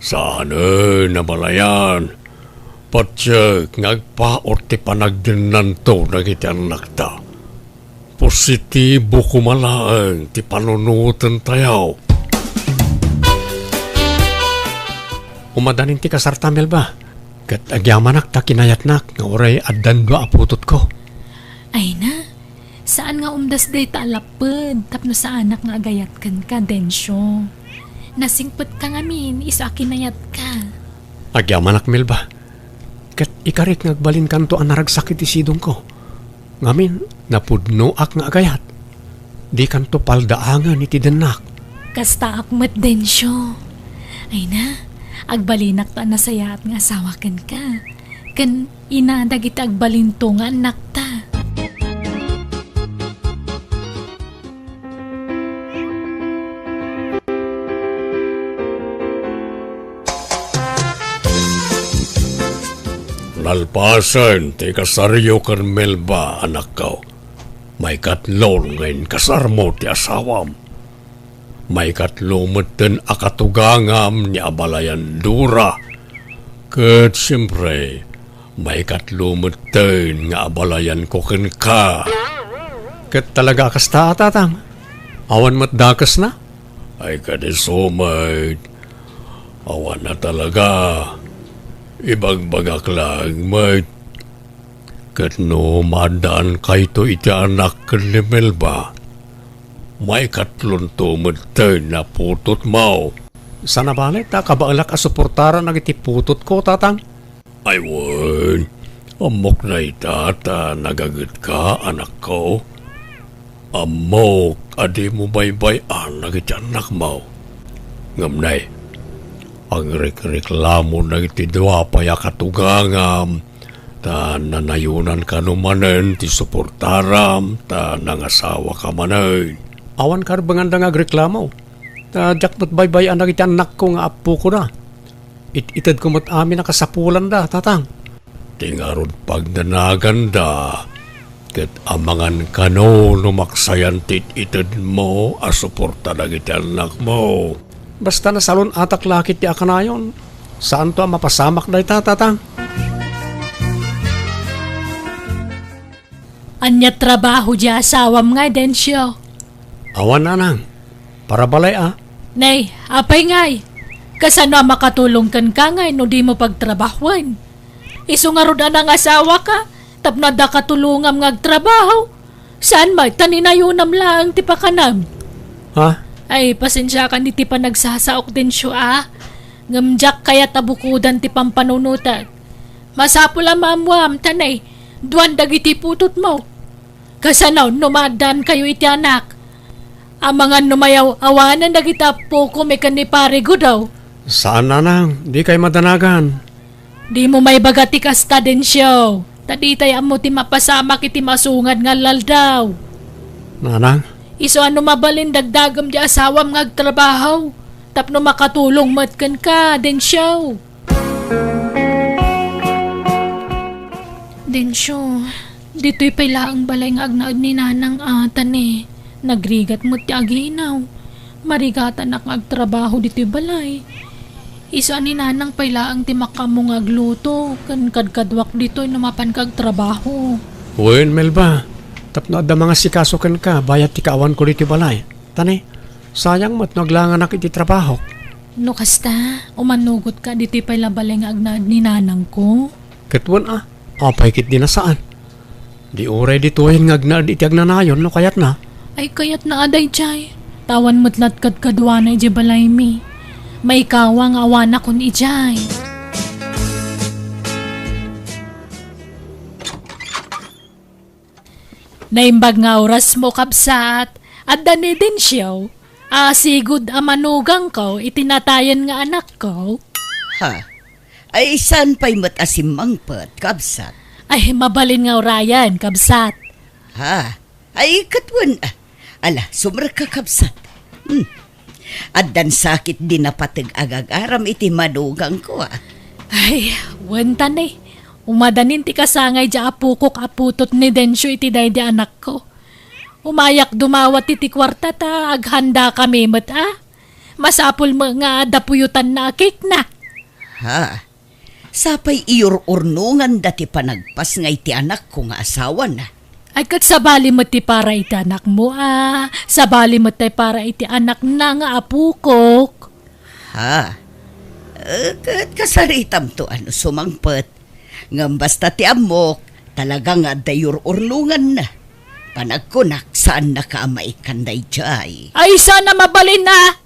Saanen, abalayan. Patiek nga agpaut ti panagdennanto dagiti annakta. Positibo koma laeng ti panunotentayo. Umadanin ti kasarta, Melba. Ket agyamanak ta kinayatnak nga uray addan dua a putotko. Ay na, saan nga umdas dayta a lapped tapno saanak nga agayat kenka, Dencio. Nasingpetka ngamin isu a kinayatka. Agyamanak, Melba. Ket ikarik nga agbalinkanto a naragsak iti sidongko. Ngamin, napudnoak nga agayat. Dikanto paldaangen iti dennak. Kastaak met, Dencio. Ay na, agbalinak ta nasayaat nga asawa kenka. Ken ina dagiti agbalinto nga annakta. Nalpasen ti kasaryo ken Melba, anakko. Maikatlo nga inkasarmo ti asawam. Maikatlo metten a katugangam ni abalayan Dora. Ket siempre, maikatlo metten nga abalayanko kenka. Ket talaga a kasta, tatang? Awan met dakesna? Ay, kadisu met. Awan a talaga. Ibagbagak laeng met. Ket no maaddaankayo iti anak ken ni Melba, maikatlonto metten a putotmo. Saan a bale ta kabaelak a suportaran dagiti putotko, tatang? Ay wen, ammok dayta ta nagagetka, anakko. Ammok a dimo baybay-an dagiti annakmo. Ngem nay, agrikreklamo dagiti dua pay a katugangam, ta nanayonan kano manen ti suportaram, ta nangasawaka manen. Awan karbenganda nga agreklamo, ta diak met baybay-an dagiti annakko nga appokoda. It-itedko met amin a kasapulanda, tatang. Ti ngarud pagdanaganda, ket amangan kano no maksayan ti it-itedmo a suporta dagiti annakmo. Basta nasalun-atak la ketdi a kanayon, saanto a mapasamak dayta, tatang. Ania trabaho di asawam ngay, Dencio? Awan, nanang. Para balay a. Nay, apay ngay? Kasano a makatulong kenka ngay no dimo pagtrabahoen? Isu ngarud a nangasawaka, tapno adda katulongam nga agtrabaho. Saan met ta ninayonam laeng ti pakanam. Ha? Ay, pasensiakan iti panagsasaok, Dencio, a. Ngem diak kayat a bukodan ti pampanunotek. Masapul a maammuam ta nay, duan dagiti putotmo. Kasano no maaddaankayo iti anak? Amangan no mayaw-awanen dagiti appokom ken ni Pare Gudaw. Saan, nanang, dikay madanagan. Dimo maibaga ti kasta, Dencio, ta ditay ammo ti mapasamak iti masungad nga aldaw. Nanang? Isu a no mabalin dagdagem ti asawam nga agtrabaho, tapno makatulong met kenka, Dencio. Dencio, ditoy pay laeng balay nga agnaed ni Nanang a, ta ne, nagrigat met ti aginaw. Marigatanak nga agtrabaho ditoy balay. Isu a ni Nanang pay laeng ti makaammo nga agluto, ken kadkaduak ditoy no mapanka agtrabaho. Wen, Melba, tapno adda mangasikaso kenka, bayat ti kaawanko ditoy balay. Ta ne, sayang met no aglanganak iti trabahok. No kasta, umanugotka ditoy pay la balay nga agnaed ni Nanangko. Ket wen a, apay ketdi a saan? Di uray ditoyen nga agnaed iti agnanayon no kayatna. Ay, kayatna a daydiay. Awan met la ti kadkaduana idiay balaymi. Maikawa nga awanakon idiay. Naimbag nga orasmo, kabsat. Adda ni Dencio a sigud a manugangko iti natayen nga anakko. Ha? Ay, saan pay met a simmangpet, kabsat? Ay, mabalin nga urayen, kabsat. Ha? Ay, ket wen, ah. Ala, sumrekka, kabsat. Hmm. Addan sakit di napateg a gagaram iti manugangko, ah. Ay, wen ta ne. Umadanin ti kasangay diay apokok a putot ni Dencio iti daydi anakko. Umayak dumawat iti kuarta ta aghandakami met, ah. Masapul met nga adda puyotanna a cake na. Ha? Sapay iyur-urnonganda ti panagpasngay ti anakko nga asawana. Ay, ket sabali met ti para iti anakmo, a. Sabali met ti para iti anakna nga apokok. Ha? Eh, ket kasaritamto a no sumangpet. Ngem basta ti ammok, talaga nga adda iyur-urnonganna. Panagkunak, saannaka a maikkan daydiay. Ay, saan a mabalin, a.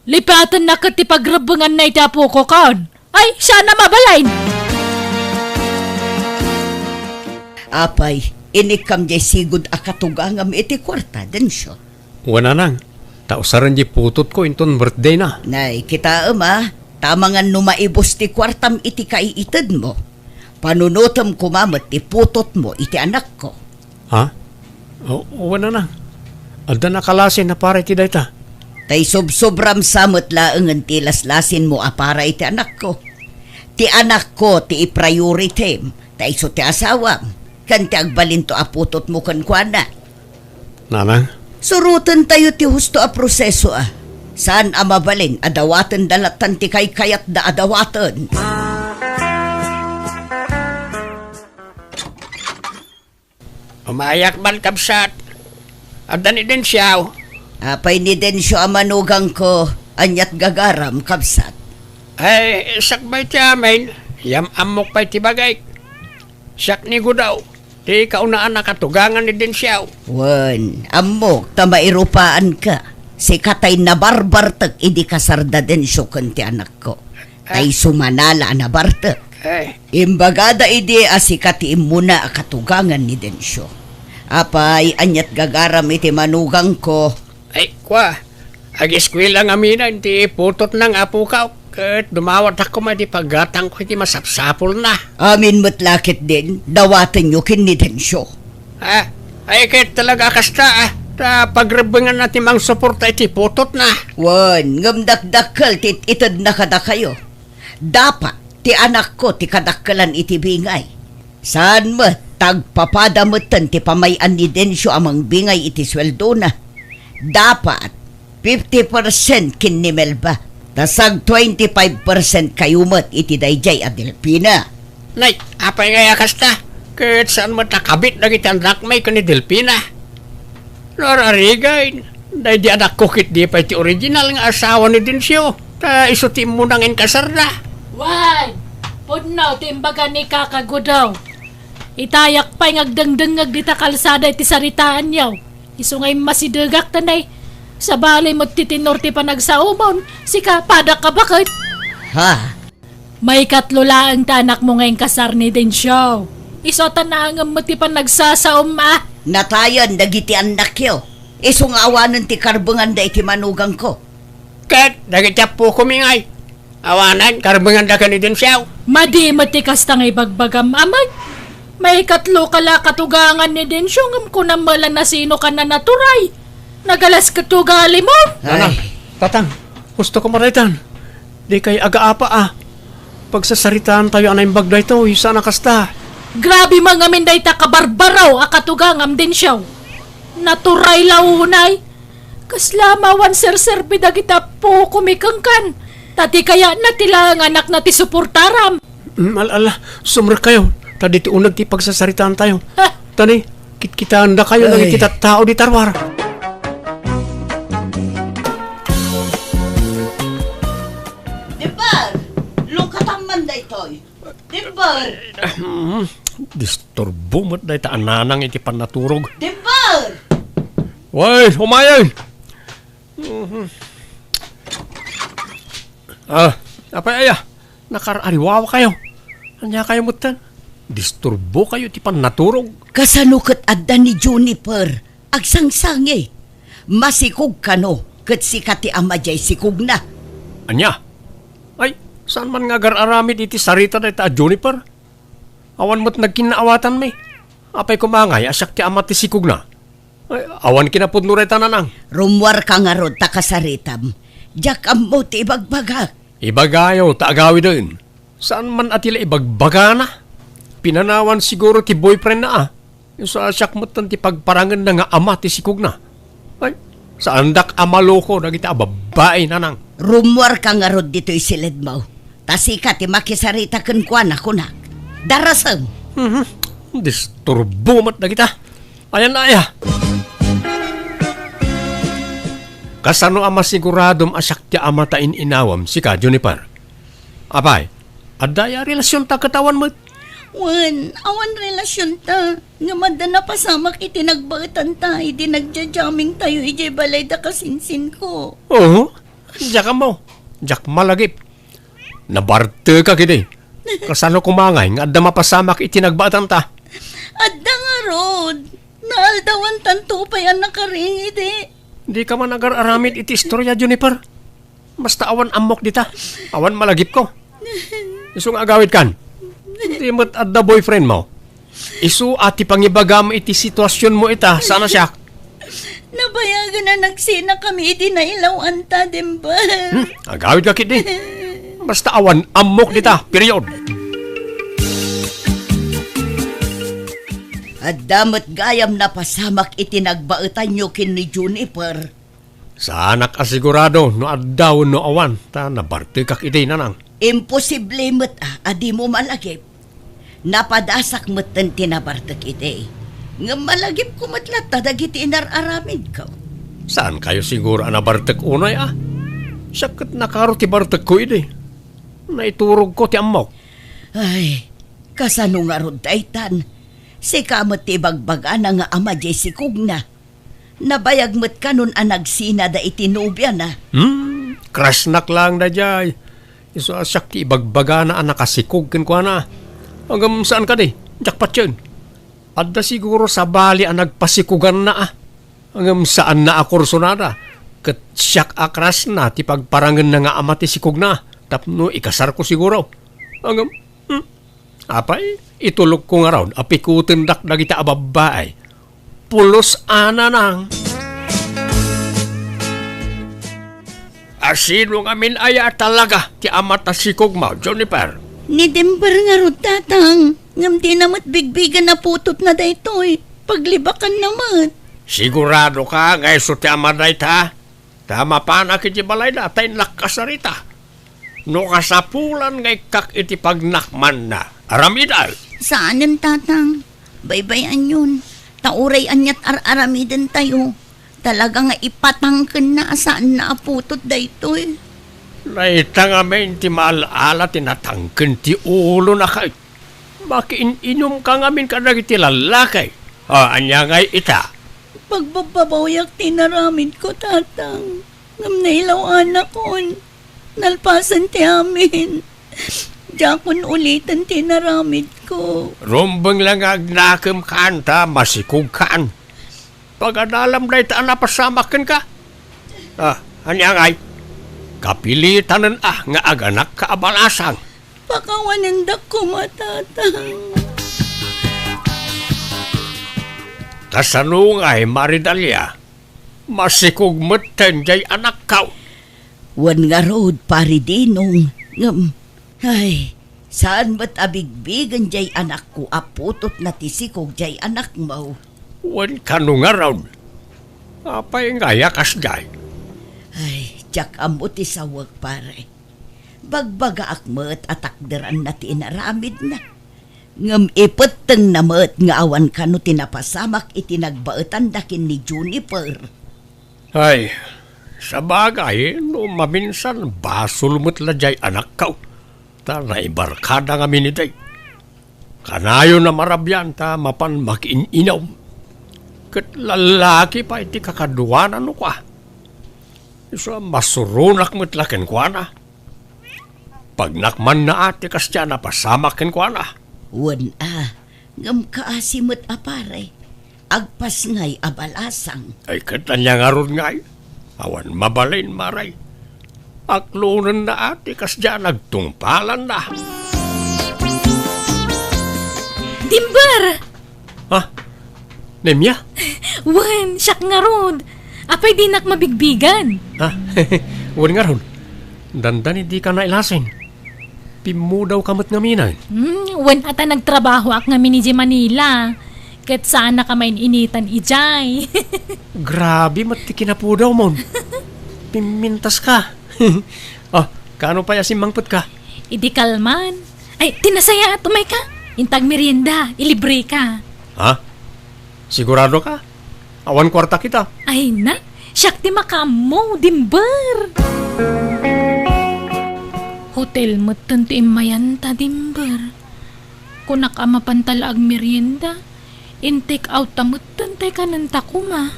Lipatenna ket ti pagrebbenganna iti apokokon. Ay, saan a mabalin! Apay, inikkam diay sigud a katugangam iti kuarta, Dencio? Wen, Nanang, ta usaren diay putotko inton birthdayna. Nay, kitaem, a, ta amangan no maibus ti kuartam iti kaiitedmo, panunotem koma met ti putotmo iti anakko. Ha? O, wen, Nanang. Adda nakalasin a para iti dayta. Ta isubsubram sa met laengen ti laslasinmo a para iti anakko. Ti anakko ti iprioritim, ta isu ti asawam, ken ti agbalinto a putotmo kenkuana. Nanang? Surotentayo ti husto a proseso, a. Saan a mabalin a dawatenda lattan ti kaykayatda a dawaten. Umayak man, kabsat. Adda ni Dencio. Apay ni Dencio a manugangko, aniat gagaram, kabsat? Ay, sakbay ti amin, yam-ammok pay ti bagik. Siak ni Gudaw, ti kaunaan a katugangan ni Dencio. Wen, ammok ta mairupaanka. Sika tay nabarbartek idi kasarda Dencio ken ti anakko. Tay sumanala a nabartek. Eh. Imbagada idi a sika ti immuna a katugangan ni Dencio. Apay, aniat gagaram iti manugangko? Ay, kua, ageskuela ngamin ti putotna nga apokak, ket dumawatak koma iti paggatangko iti masapsapulna. Amin met la ketdin, dawatenyo ken ni Dencio. Ah, ay, ket talaga a kasta, a, ta pagrebbenganna ti mangsuporta iti putotna. Wen, ngem dakdakkel ti it-itedna kadakayo. Dapat ti anakko ti kadakkelan iti bingay. Saan met ta agpapada metten ti pamay-an ni Dencio a mangbingay iti sueldona. Dapat fifty percent ken ni Melba, ta sag twenty-five percent kayo met iti daydiay a Delfina. Nay, apay ngay a kasta? Ket saan met a kabit dagiti annakmi ken ni Delfina? Lorarigan, daydi anakko ketdi pay ti original nga asawa ni Dencio, ta isu ti immuna nga inkasarda. Wen, pudno ti imbaga ni Kaka Gudaw. Itayak pay nga agdengdengngeg dita kalsada iti saritaanyo. Isu nga immasidegak ta nay. Sabali met ti tenor ti panagsaomon, sika, padak a baket. Ha? Maikatlo laeng ti anakmo nga inkasar ni Dencio. Isu ta naangem met ti panagsasaom, a. Natayen dagiti annakyo. Isu nga awanen ti karbenganda iti manugangko. Ket dagiti appokomi ngay, awanen karbenganda ken ni Dencio. Madi met ti kasta nga ibagbagam, amay. Maikatlo ka la katugangan ni Dencio, ngem kunam met la nasino ka na naturay. Nagalas ket ugalimon. Ay. Nanang, tatang, husto ko maraytan. Dikay agaapa, a. Pagsasaritaantayo a naimbag daytoy, saan a kasta. Grabe man ngamin dayta kabarbaraw a katugangam, Dencio. Naturay la unay. Kasla mawan serserbi dagiti appokomi kenkan. Ta ti kayatna ti laeng anakna ti suportaram. Mm, al-, ala, sumrekkayo, ta ditoy uneg ti pagsasaritaantayo. Ha? Tani, kitkitaendakayo dagiti tattao dita ruar. Dimper, lungkatam man daytoy. Dimper! Disturbo met dayta a nanang iti pannaturog. Dimper! Way, umayay! Mhm. Ah, apay aya? Nakar-ariwawakayo. Ania kayo metten? Disturbo kayo ti pannaturog. Kasano ket adda ni Juniper? Agsangsangi. Masikog kano ket sika ti ama diay sikogna. Ania? Ay, saan man nga agar-aramid iti sarita dayta a Juniper? Awan met nagkinnaawatanmi. Apay koma ngay a siak ti ama ti sikogna? Ay, awan kinapudno dayta, nanang. Rummuarka ngarud ta kasaritam. Diak ammo ti ibagbagak. Ibagayo ta agawiden. Saan man a ti la ibagbagana? Pinanawan siguro ti boyfriendna a. Isu a siak metten ti pagparangenna nga ama ti sikogna. Ay, saandak a maloko dagiti a babbai, nanang. Rummuarka ngarud ditoy siledmo. Ta sika ti makisarita kenkuana, kunak. Darasem! Mhm. Disturbo met dagita. Ayan na aya. Kasano a masiguradom a siak ti ama ta in-inawam, sika, Juniper? Apay, adda aya relasionta ket awan met? Wen, awan relasionta. Ngem adda napasamak iti nagbaetanta idi nagja-jammingtayo idiay balay da kasinsinko. Oo, diak ammo. Diak malagip. Nabartekak idi. Kasano koma ngay nga adda mapasamak iti nagbaetanta? Adda ngarud. Naaldawantanto pay a nakaring idi. Dika man agar-aramid iti istoria, Juniper. Basta awan ammok dita. Awan malagipko. Isu nga agawidkan. Di met adda boyfriendmo. Isu a ti pangibagam iti situasionmo ita, saan a siak. Nabayagen a nagsinakami idi nailawanta, Dimper. Hmm, agawidka ketdi. Basta awan ammok dita, period. Adda met gayam napasamak iti nagbaetanyo ken ni Juniper. Saanak a sigurado no adda wenno awan, ta nabartekak idi, nanang. Imposible met a, a dimo malagip. Napadasak metten ti nabartek idi. Ngem malagipko met latta dagiti inar-aramidko. Saankayo siguro a nabartek unay a? Siak ket nakaro ti bartekko idi. Naiturogko ti ammok. Ay, kasano ngarud daytan? Sika met ti ibagbagana nga ama diay sikogna. Nabayag met kanon a nagsinada iti nobiana. Hmm, crushnak laeng daydiay. Isu a siak ti ibagbagana a nakasikog kenkuana. Ngem saan kadi, diak patien. Adda siguro sabali a nagpasikuganna a. Ngem saanna a kursunada. Ket siak a crushna ti pagparangenna nga ama ti sikogna tapno ikasarko siguro. Ngem, hmm, Apay, itulokko ngarud a pikutendak dagita a babbai. Pulos a nanang. A sino ngamin aya talaga ti ama ta sikogmo, Juniper? Ni Dimper ngarud, tatang. Ngem dina met bigbigen a putotna daytoy. Paglibakanna met. Sigurado ka nga isu ti ama dayta? Ta mapanak iti balayda ta innak kasarita. No kasapulan nga ikkak iti pagnakmanna, aramidam. Saanen, tatang. Baybay-anyon. Ta uray aniat ar-aramidentayo, talaga nga ipatangkenna a saanna a putot daytoy. Dayta ngamin ti maal-ala ti natangken ti ulona ket makiin-inumka ngamin kadagiti lallaki. O, ania ngay ita? Pagbabbabawiak ti inaramidko, tatang. Ngem nailaw-anakon. Nalpasen ti amin. Diakon uliten ti inaramidko. Rumbeng la nga agnakemkan ta masikogkan. Pagadalam dayta a napasamak kenka. Ah, ania ngay? Kapilitanen a nga aganakka a balasang. Pakawanendak koma, tatang. Kasano ngay, Maridalia? Masikog metten jay anakko. Wen ngarud, Pari Dinong, ngem, ay, saan met a bigbigen jay anakko a putotna ti sikog jay anakmo. Wen kano ngarud? Apay ngay a kasdiay? Ay, diak ammo ti sawek, pare. Bagbagaak met a takderanna ti inaramidna. Ngem ipettengna met nga awan kano ti napasamak iti nagbaetanda ken ni Juniper. Ay, sabagay, no maminsan, basol met la jay anakko, ta naibarkada ngamin idi. Kanayon a marabian ta mapan makiin-inom. Ket lallaki pay ti kakaduana no kua. Isu a masuronak met la kenkuana. Pagnak man a ti kasdiay a napasamak kenkuana. Wen a, ngem kaasi met a pare, agpasngay a balasang. Ay, ket ania ngarud ngay? Awan mabalin, mare. Aklonenna a ti kasdiay a nagtungpalanna. Dimber! Ha? Nemia? Wen, siak ngarud. Apay dinak mabigbigan? Ha? Wen ngarud. Dandani dika nailasin. Pimmudawka met ngamin. Hmm, wen a ta nagtrabahoak ngamin idiay Manila. Ket saannak a main-initan idiay. Grabe met ti kinapudawmon. Pimmintaska. Oh, kaano pay a simmangpetka? Idi kalman. Ay, ti nasayaat, umayka. Inta agmerienda, ilibreka. Ha? Siguradoka? Awan kuartak ita. Ay na, siak ti makaammo, Dimber. Hotel metten ti immayanta, Dimber. Kunak a mapanta la agmerienda, in-take out ta metten tay kanenta koma.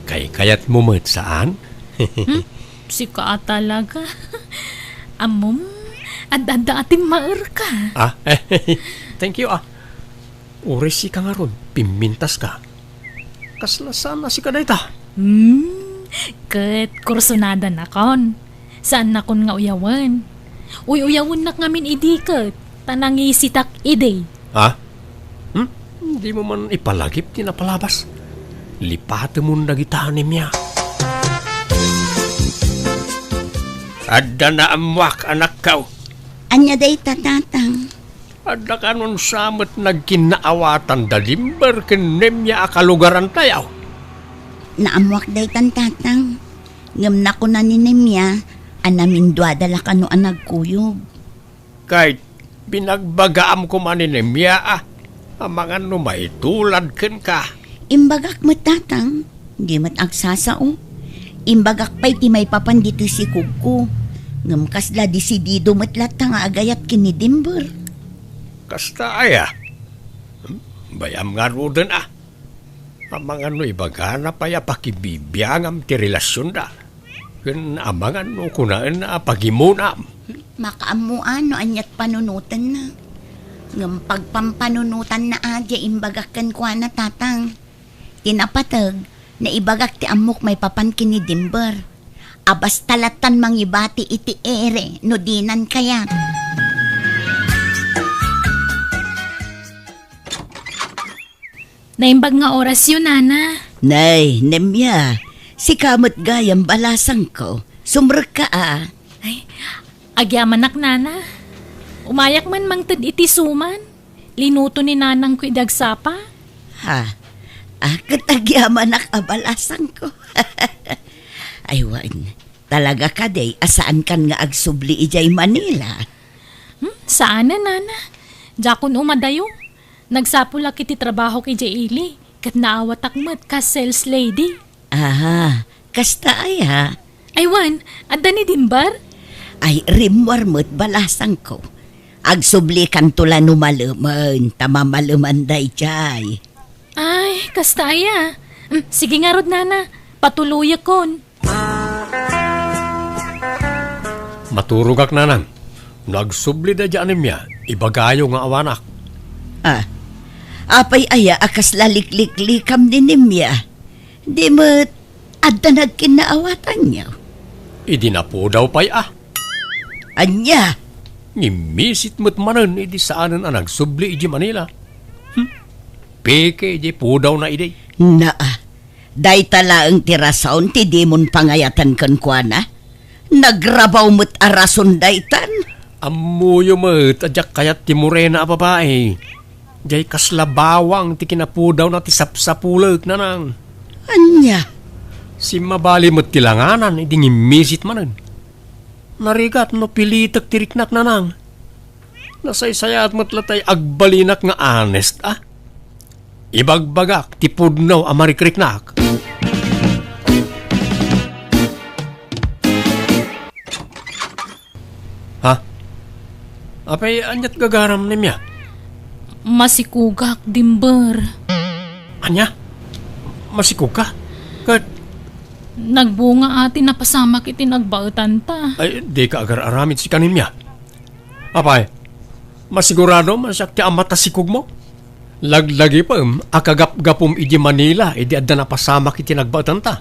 Kaykayatmo met, saan? Hmm? Sika a talaga. Ammom, ad-adda a timmaerka. Ah, thank you, ah. Uray sika ngarud, pimmintaska. Kasla saan a sika dayta? Hmm, ket kursunada nakon. Saannakon nga uyawen. Uy-uyawennak ngamin idi ket ta nangisitak idi. Ha? Hmm? Dimo man ipalagip ti napalabas. Lipatemon dagita, Nemia. Adda naammoak, anakko. Ania dayta, Tatang? Adda kanon sa met nagkinnaawatan da Dimber ken Nemia a kalugarantayo? Naammoak daytan, Tatang. Ngem nakuna ni Nemia a naminduada la kano a nagkuyog. Kay binagbagaam koma ni Nemia a, amangan no maitulad kenka. Imbagak met, Tatang. Di met agsasao. Imbagak pay ti maipapan ditoy sikogko. Ngem kasla desidido met latta nga agayat ken ni Dimber. Kasta aya? Hmm? Bay-am ngaruden a. Amangan no ibagana pay a pakibibiangam ti relasionda. Ken amangan no kunaenna a pagimunam. Makaammoan no aniat panunotenna. Ngem pagpampanunotanna a diay imbagak kenkuana, Tatang. Ti napateg, naibagak ti ammok maipapan ken ni Dimber. A basta lattan mangibati iti ere no dinan kayat. Naimbag nga orasyo, Nana. Nay, Nemia, sika met gayam balasangko. Sumrekka a. Ay, agyamanak, Nana. Umayak man mangted iti suman. Linuto ni nanangko idi agsapa. Ha? Ah, ket agyamanak a balasangko. Ay, wen, talaga kadi a saankan nga agsubli idiay Manila? Hmm, saanen, Nana. Diakon umadayo. Nagsapulak iti trabahok idiay ili, ket naawatak met kas sales lady. Aha, kasta aya? Ay wen, adda ni Dimber? Ay, rimmuar met balasangko. Agsublikanto la no malemen, ta mamaleman daydiay. Ay, kasta aya? Mm, sige ngarud, Nana. Patuloyekon. Maturogak, Nanang. No agsubli daydiay a Nemia, ibagayo nga awanak. Ah, apay aya a kasla likliklikam ni Nemia? Di met adda nagkinnaawatanyo? Idi napudaw pay a. Ania? Ngimmisit met manen idi saanen a nagsubli idiay Manila. Hmm? Peke idiay pudawna idi. Naa, dayta laeng ti rason ti dimon pangayatan kenkuana. Nagrabaw met a rason daytan. Ammoyo met a diak kayat ti morena a babai. Diay kasla bawang ti kinapudawna ti sapsapulek, Nanang. Ania? Simmabali met ti langanan idi ngimmisit manen. Narigat no pilitek ti riknak, Nanang. Nasaysayaat met la tay agbalinak nga honest, a? Ibagbagak ti pudno a marikriknak. Ha? Apay, aniat gagaram, Nemia? Masikugak, Dimber. Ania? Masikugka? Ket nagbunga a ti napasamak iti nagbaetanta. Ay, dika agar-aramid sika, Nemia. Apay, masigurado man siak ti ama ta sikugmo? Laglagipem a kagapgapum idi Manila idi adda napasamak iti nagbaetanta.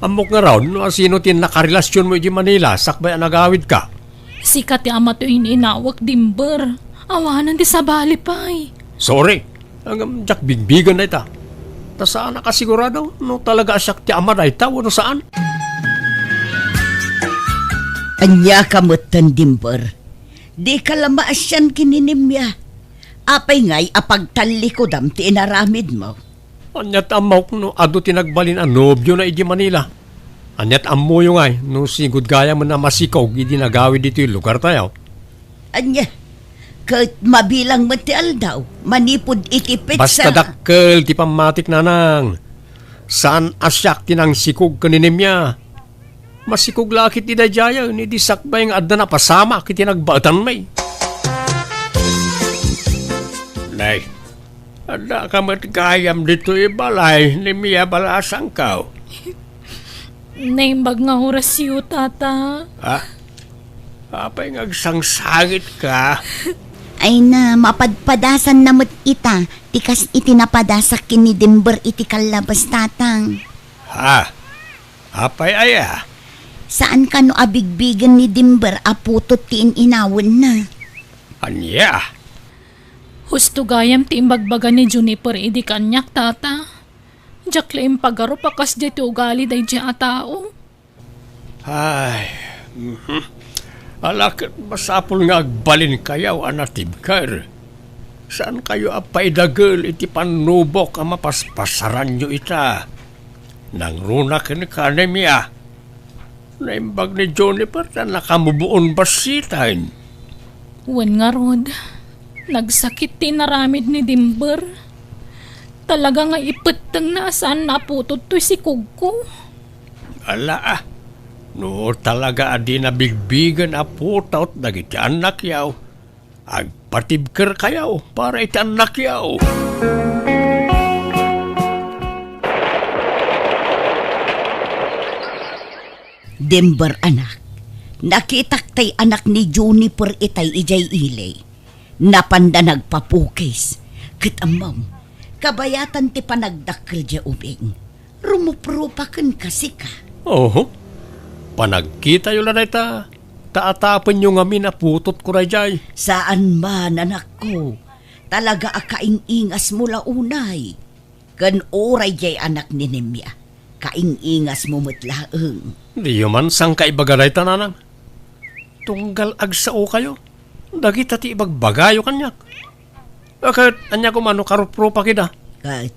Ammok ngarud no asino ti nakarelasionmo idi Manila sakbay a nagawidka. Sika ti ama ti in-inawek, Dimber. Awanen ti sabali pay. Sorry. Ngem diak bigbigen dayta. Ta saanak a sigurado no talaga a siak ti ama dayta wenno saan. Ania ka metten, Dimber? Dika la maasian ken ni Nemia. Apay ngay a pagtallikudam ti inaramidmo? Aniat ammok no adu ti nagbalin a nobiona idi Manila? Aniat ammoyo ngay no sigud gayamen a masikog idi nagawid ditoy lugartayo? Ania? Ket mabilang met ti aldaw manipud iti petsa. Basta dakkel ti pammatik, Nanang. Saan a siak ti nangsikog ken ni Nemia. Masikog la ket ti daydiayen idi sakbay nga adda napasamak iti nagbaetanmi. Nay, adda ka met gayam ditoy balay, Nemia, balasangko. Naimbag nga orasyo, Tata. Ha? Apay nga agsangsangit ka? Ay na, mapadpadasan na met ita, ti kas iti napadasak ken ni Dimber iti kallabas, Tatang. Ha? Apay aya? Saan kano a bigbigen ni Dimber a putot ti in-inawenna. Ania? Husto gayam ti imbagbaga ni Juniper idi kaniak, Tata. Diak la impagarup a kasdiay ti ugali daydiay a tao. Ay, mhm. Ala ket masapul nga agbalinkayo a natibker. Saankayo a paidagel iti pannubok a mapaspasaranyo ita. Nangruna kenka, Nemia. Naimbag ni Juniper ta nakamuboon bassiten. Wen ngarud, nagsakit ti inaramid ni Dimber. Talaga nga ipettengna a saan naputot toy sikogko. Ala, ah. No talaga a dina bigbigen a putot dagiti annakyo, agpatibkerkayo para iti annakyo. Dimber, anak, nakitak tay anak ni Juniper itay idiay ili. Napanda nagpapukis. Ket ammom, kabayatan ti panagdakkel diay ubing. Rumuprupa kenka, sika. Oho. Panagkitayo la dayta, ta atapenyo ngamin a putotko daydiay. Saan man, anakko. Talaga a kaing-ingasmo la unay. Ken uray diay anak ni Nemia, kaing-ingasmo met laeng. Diyo man sangkaibaga dayta, Nanang. Tunggal agsaokayo, dagita ti ibagbagayo kaniak. A, ket ania koma no karuprupak ida? Ket,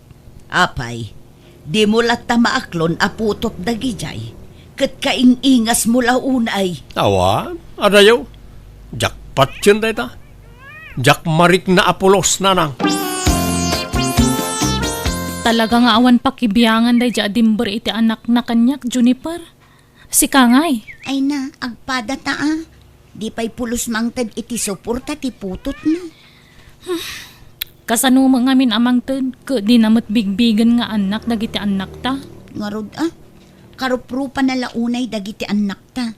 apay, dimo latta maaklon a putot dagidiay, ket kaing-ingasmo la unay. Awan, adayo. Diak patien dayta. Diak marikna a pulos, Nanang. Talaga nga awan pakibiangan daydiay a Dimber iti anakna kaniak, Juniper. Sika ngay? Ay na, agpada ta a. Di pay pulos mangted iti suporta ti putotna. Kasano met ngamin a mangted, ket dina met bigbigen nga annak dagiti annakta? Ngarud a, karuprupana la unay dagiti annakta.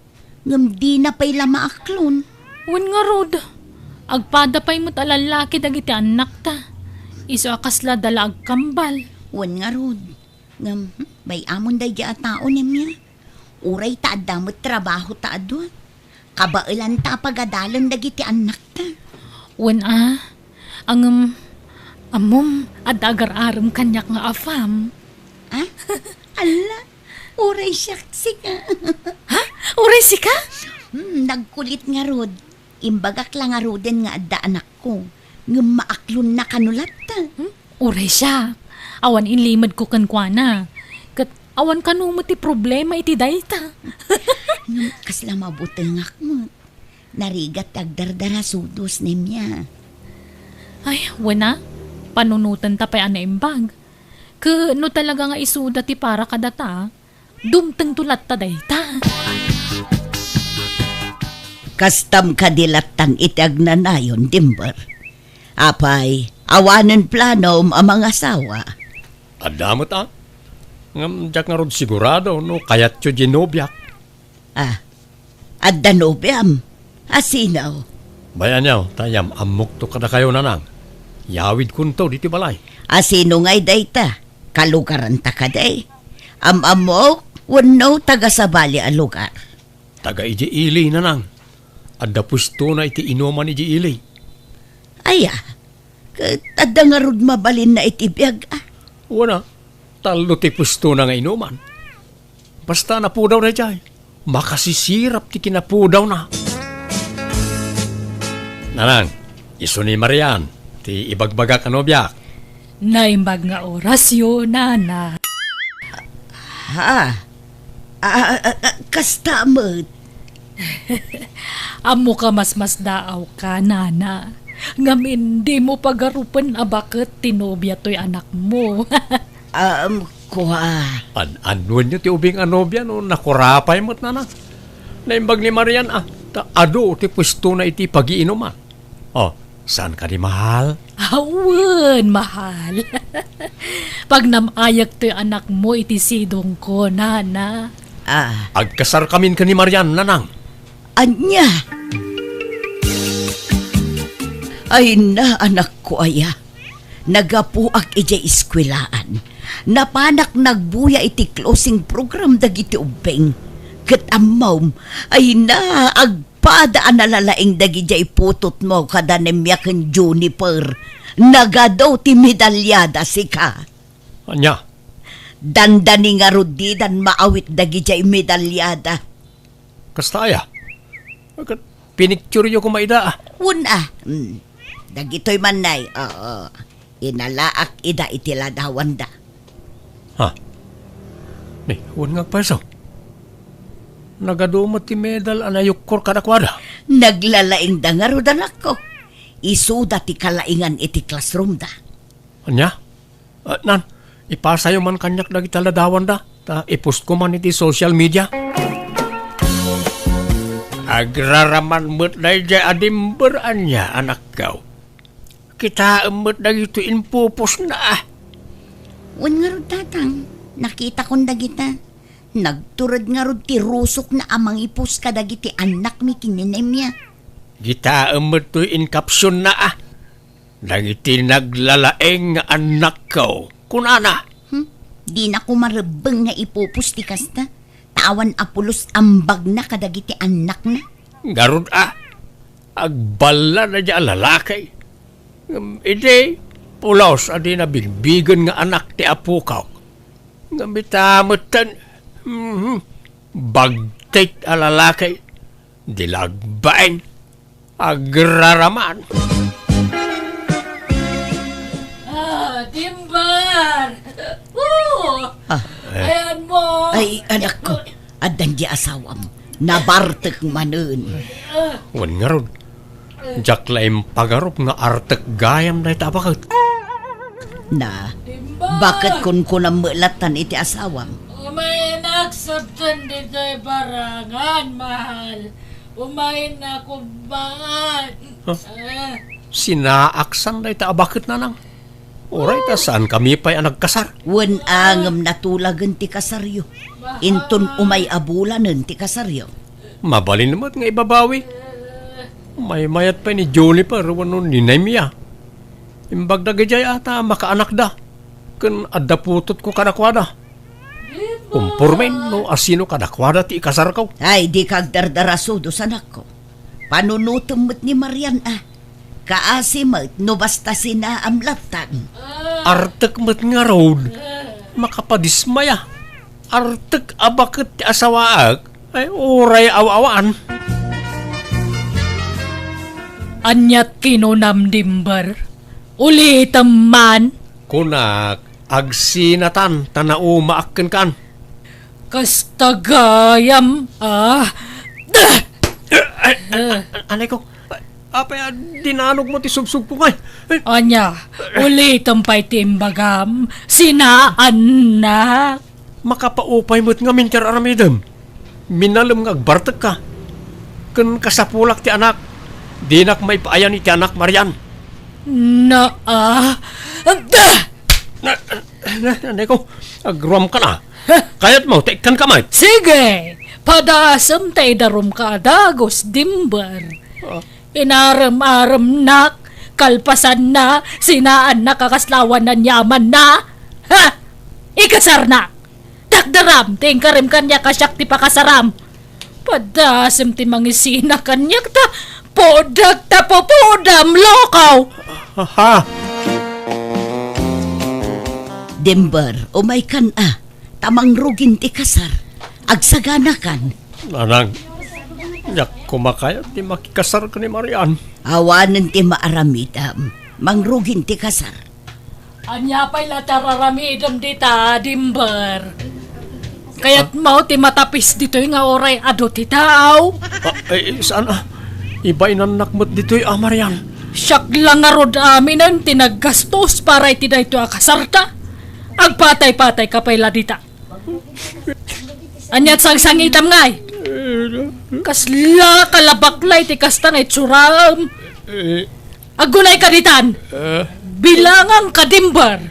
Ngem dina pay la maaklon. Wen ngarud, agpada pay met a lallaki dagiti annakta. Isu a kasla da la agkambal. Wen ngarud, ngem, hmm, bay-amon daydiay a tao, Nemia. Uray ta adda met trabaho ta adua. Kabaelanta a pagadalen dagiti annakta. Wen a, ngem, ammom, adda agar-arem kaniak nga afam. Ha? Alla, uray siak, sika. Ha? Uray sika? Hmm, nagkulit ngarud. Imbagak la ngaruden nga adda anakko, ngem maaklonna kano latta. Hmm? Uray siak, awan ilimedko kenkuana. Ket awan kano met ti problema iti dayta. Ngem kasla mabutengak met. Narigat ti agdardara sudos, Nemia. Ay, wen a. Panunotenta pay a naimbag. Ket no talaga nga isuda ti para kadata, dumtengto latta dayta. Kastam kadi lattan iti agnanayon, Dimber. Apay, awanen planom a mangasawa? Adda met a. Ngem diak ngarud sigurado no kayatyo diay nobiak. Ah, adda nobiam? A sino? Bay-anyo, ta yam-ammokto kadakayo, Nanang. Yawidkonto ditoy balay. A sino ngay dayta? Kalugaranta kadi? Am-ammok wenno taga-sabali a lugar? Taga idiay ili, Nanang. Adda puestona iti inuman idiay ili. Aya, ket adda ngarud mabalinna iti biag a? Wen a, tallo ti puestona nga inuman. Basta napudaw daydiay, makasisirap ti kinapudawna. Nanang, isu ni Marian ti ibagbagak a nobiak. Naimbag nga orasyo, nana. Ha? A, a, a, a, kasta met. Ammok a masmasdaawka, nana. Ngamin, dimo pagarupen a baket ti nobia toy anakmo. Um, kua. An-annuenyo ti ubing a nobia no nakurapay met, nana. Naimbag ni Marian a, ta adu ti puestona iti pagiinuman. Oh, saan kadi, mahal? Awen, mahal. Pagnam-ayak toy anakmo iti sidongko, nana. Ah. Agkasarkamin ken ni Marian, nanang. Ania? Ay na, anakko aya. Naggapuak idiay eskuelaan. Napanak nagbuya iti closing program dagiti ubbing. Ket ammom, ay na, agpada a nalalaing dagidiay putotmo kada Nemia ken Juniper. Nagadu ti medalyada sika. Ania? Dandani ngarud didan maawit dagidiay medalyada. Kasta aya? Ket pinikturyo koma ida, a. Wen a. Hmm. Dagitoy man nay, oo. Inalaak ida iti ladawanda. Ha? Ni, wen nga agpayso. Nagadu met ti medal a nayukkor kadakuada. Naglalaingda ngarud, anakko. Isuda ti kalaingan iti classroomda. Ania? Ah, nan, ipasayo man kaniak dagiti ladawanda, ta i-post ko man iti social media. Agraraman met daydiay a Dimber ania, anakko. Kitaem met dagitoy impupostna, a. Wen ngarud, tatang, nakitakon dagita. Nagtured ngarud ti rusokna a mangi-post kadagiti annakmi ken ni Nemia. Kitaem met toy in-captionna, a. Dagiti naglalaing nga annakko, kunana. Hmm? Dina koma rebbeng nga ipu-post ti kasta, ta awan a pulos ambagna kadagiti annakna. Ngarud a, agballa daydiay a lalaki. Ngem idi, pulos a dina bigbigen nga anak ti apok. Ngem ita metten, mhm, bagtik a lalaki, di la agbain. Agraraman. Ah, Dimber! Oh! Ah. Ayanmo! Ay, anakko, addan di asawam. Nabartek manen. Wen ngarud, diak la impagarup nga artek gayam dayta a baket. Na, Dimber! Baket kunkunam met lattan iti asawam? Umaynak, sabten ditoy barangan, mahal. Umaynak, ubban. Huh? Ah. Sinaaksan dayta a baket, nanang. Uray ta saankami pay a nagkasar. Wen a ngem natulagen ti kasaryo. Inton umay a bulanen ti kasaryo. Mabalin met nga ibabawi. Maymayat pay ni Juniper wenno ni Nemia. Imbag dagidiay a ta makaanakda. Ken adda putotko kadakuada. Umpormen no asino kadakuada ti ikasarko. Ay, dika agdardarasudos, anakko. Panunotem met ni Marian a. Kaasi met no basta sinaam lattan. Artek met ngarud. Makapadismaya. Artek a baket ti asawaek. Ay, uray aw-awan. Aniat kinunam, Dimber? Ulitem man. Kunak, agsinatan ta naumaak kenkan. Kasta gayam, ah. Ay, ay, ay, anay ko. Apay a dinanogmo ti subsubko ngay? Ay. Ania, ulitem pay ti imbagam, sinaannak. Makapaupay met ngamin ti ar-aramidem. Minalem nga agbartekka. Ken kasapulak ti anak. Dinak maipaayan iti anak, Marian. Naa. Da! Na, na, na, Neko, agruamkan a. Kayatmo, ta ikkanka met. Sige! Padasem ta idarumka a dagus, Dimber. Ah. Inarem-aremnak, kalpasanna, sinaannak a kasla awan aniamanna. Ha! Ikasarnak! Dakdaram ti inkarim kaniak a siak ti pakasaram. Padasem ti mangisina kaniak ta pudak ta pupudam, lokaw! Aha. Dimber, umaykan a, ta mangrugin ti kasar. Agsaganakan. Nanang, diak koma kayat ti makikasar ken ni Marian. Awanen ti maaramidam. Mangrugin ti kasar. Ania pay la ti ar-aramidem dita, Dimber? Kayatmo ti matapis ditoy nga uray adu ti tao? Ah, eh, saan, ah? Ibainannak met ditoy, ah, Marian. Siak la ngarud aminen ti naggastos para iti daytoy a kasarta. Agpatay-patayka pay la dita. Ania ti sangsangitam ngay? Kasla kalabakla iti kasta nga itsuraem. Eh. Aggunayka ditan. Eh. Bilangangka, Dimber.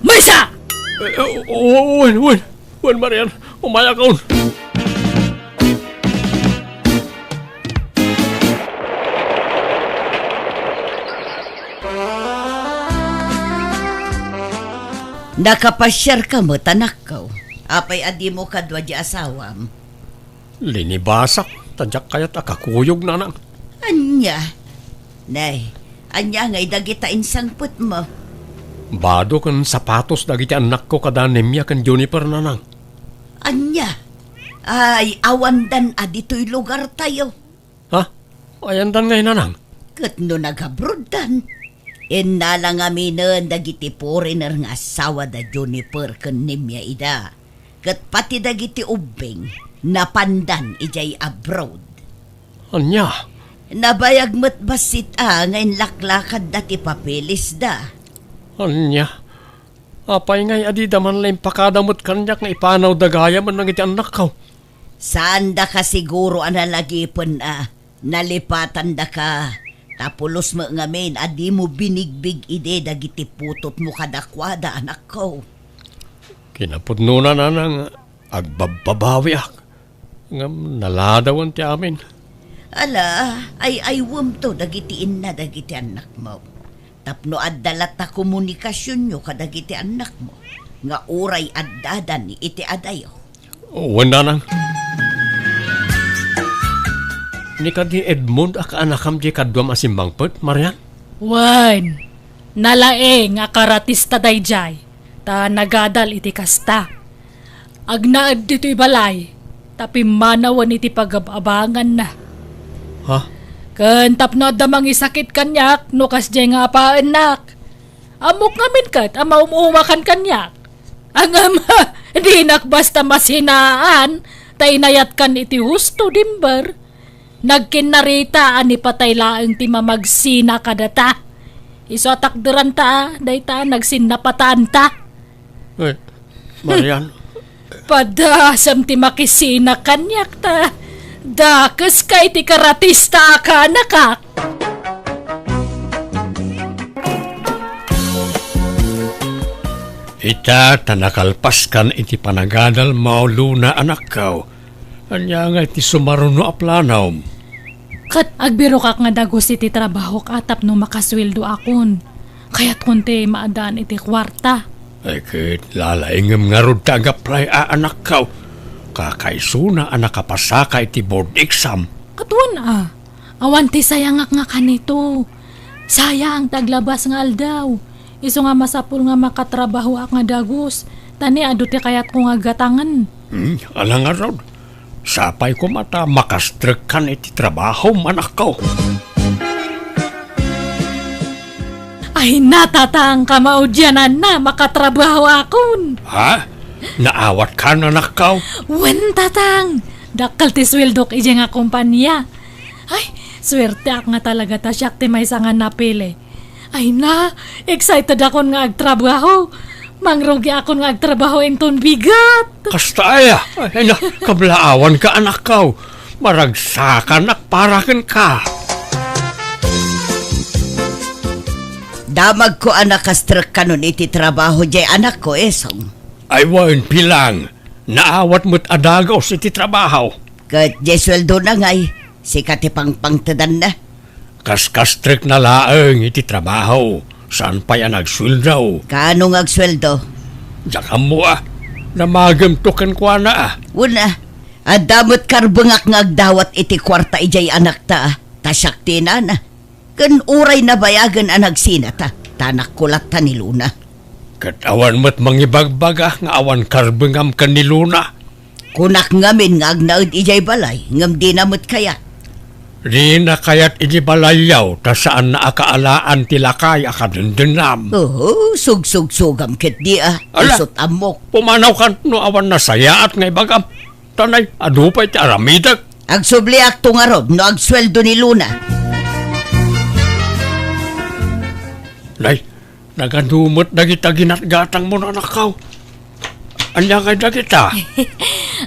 Maysa! Eh, o-, o-, wen, wen. Wen, Marian. Umayakon. Nakapasiarka met, anakko. Apay a dimo kadua di asawam? Linibasak, ta diak kayat a kakuyog, nanang. Ania? Nay, ania ngay dagita insangpetmo? Bado ken sapatos dagiti annakko kada Nemia ken Juniper, nanang. Ania? Ay, awandan a ditoy lugartayo. Ha? Ayandan ngay, nanang? Ket no nagabroddan, innala ngaminen dagiti foreigner nga asawa da Juniper ken Nemia ida. Ket pati dagiti ubbing, napandan idiay abroad. Ania? Nabayag met bassit a nga inlaklakadda ti papelisda. Ania? Apay ngay a dida man la impakada met kaniak nga ipanawda gayam dagiti annakko? Saandaka siguro a nalagipen a nalipatandaka, ta pulos met ngamin a dimo binigbig idi dagiti putotmo kadakuada, anakko. Kinapudnona, nanang, agbabbabawiak. Ngem naladawen ti amin. Ala, ay-aywemto dagiti inna dagiti annakmo. Tapno adda latta komunikasionyo kadagiti annakmo nga uray addadan iti adayo. Wen, nanang. Ni kadi Edmond a kaanakam diay kaduam a simmangpet, Marian? Wen, nalaing a karatista daydiay, ta nagadal iti kasta. Agnaed ditoy balay, ta pimmanawen iti pagab-abanganna. Ha? Ken tapno adda mangisakit kaniak no kasdiay nga apaennak. Ammok ngamin ket a maum-umakan kaniak. Ngem, dinak basta masinaan, ta inayatkan iti husto, Dimber. Nagkinnarita a ni patay laeng ti mamagsina kadata. Isu a takderanta, dayta, nagsinnapataanta. Eh, Marian. Padasem ti makisina kaniak ta dakeska iti karatista a kaanakak. Ita, ta nakalpaskan iti panagadalmo, Luna, anakko. Ania ngay ti sumaruno a planom? Ket agbirokak nga dagus iti trabahok a tapno makasueldoakon. Kayatkon ti maaddaan iti kuarta. Ay, ket lalaingem ngarud ta agaplay a anakko. Kakaisuna a nakapasaka iti board exam. Ket wen a, awan ti sayangak nga kanito. Sayang ti aglabas nga aldaw. Isu nga masapul nga makatrabahoak nga dagus, ta ni adu ti kayatko nga gatangen. Hmm, ala ngarud. Sapay koma ta makastrekkan iti trabahom, anakko. Ay, natatangka maudiananna, makatrabahoakon. Ha? Naawatkan, anakko? Wen, tatang! Dakkel ti sueldok idiay nga kompania. Ay, suerteak nga talaga ta siak ti maysa nga napili. Ay na, excited akon nga agtrabaho. Mangrugiakon nga agtrabaho inton bigat. Kasta aya? Ay na, kablaawanka, anakko. Maragsakanak para kenka. Damagko a nakastrek kanon iti trabaho diay anakko, Esong. Ay wen, Pilang, naawat met a dagus iti trabaho. Ket diay sueldona ngay, sika ti pangpangtedanna. Kaskastrekna laeng iti trabaho, saan pay a nagsueldo. Kaano nga agsueldo? Diak ammo a, namagemto kenkuana a. Wen a, adda met karbengak nga agdawat iti kuarta idiay anakta a, ta siak ti inana. Ken uray nabayagen a nagsinata, ta nakkulat ta ni Luna. Ket awan met mangibagbaga nga awan karbengam ken ni Luna. Kunak ngamin nga agnaed idiay balay, ngem dina met kayat. Dina kayat idiay balayyo, ta saanna a kaalaan ti lakay a kadendennam. Oho, sugsugsugam ketdi a. Ala, isut' ammok. Pumanawkan no awan nasayaat nga ibagam. Tanay, adu pay ti aramidek. Agsubliakto ngarud no agsueldo ni Luna. Nay, nagadu met dagita ginatgatangmo, anakko. Ania ngay dagita?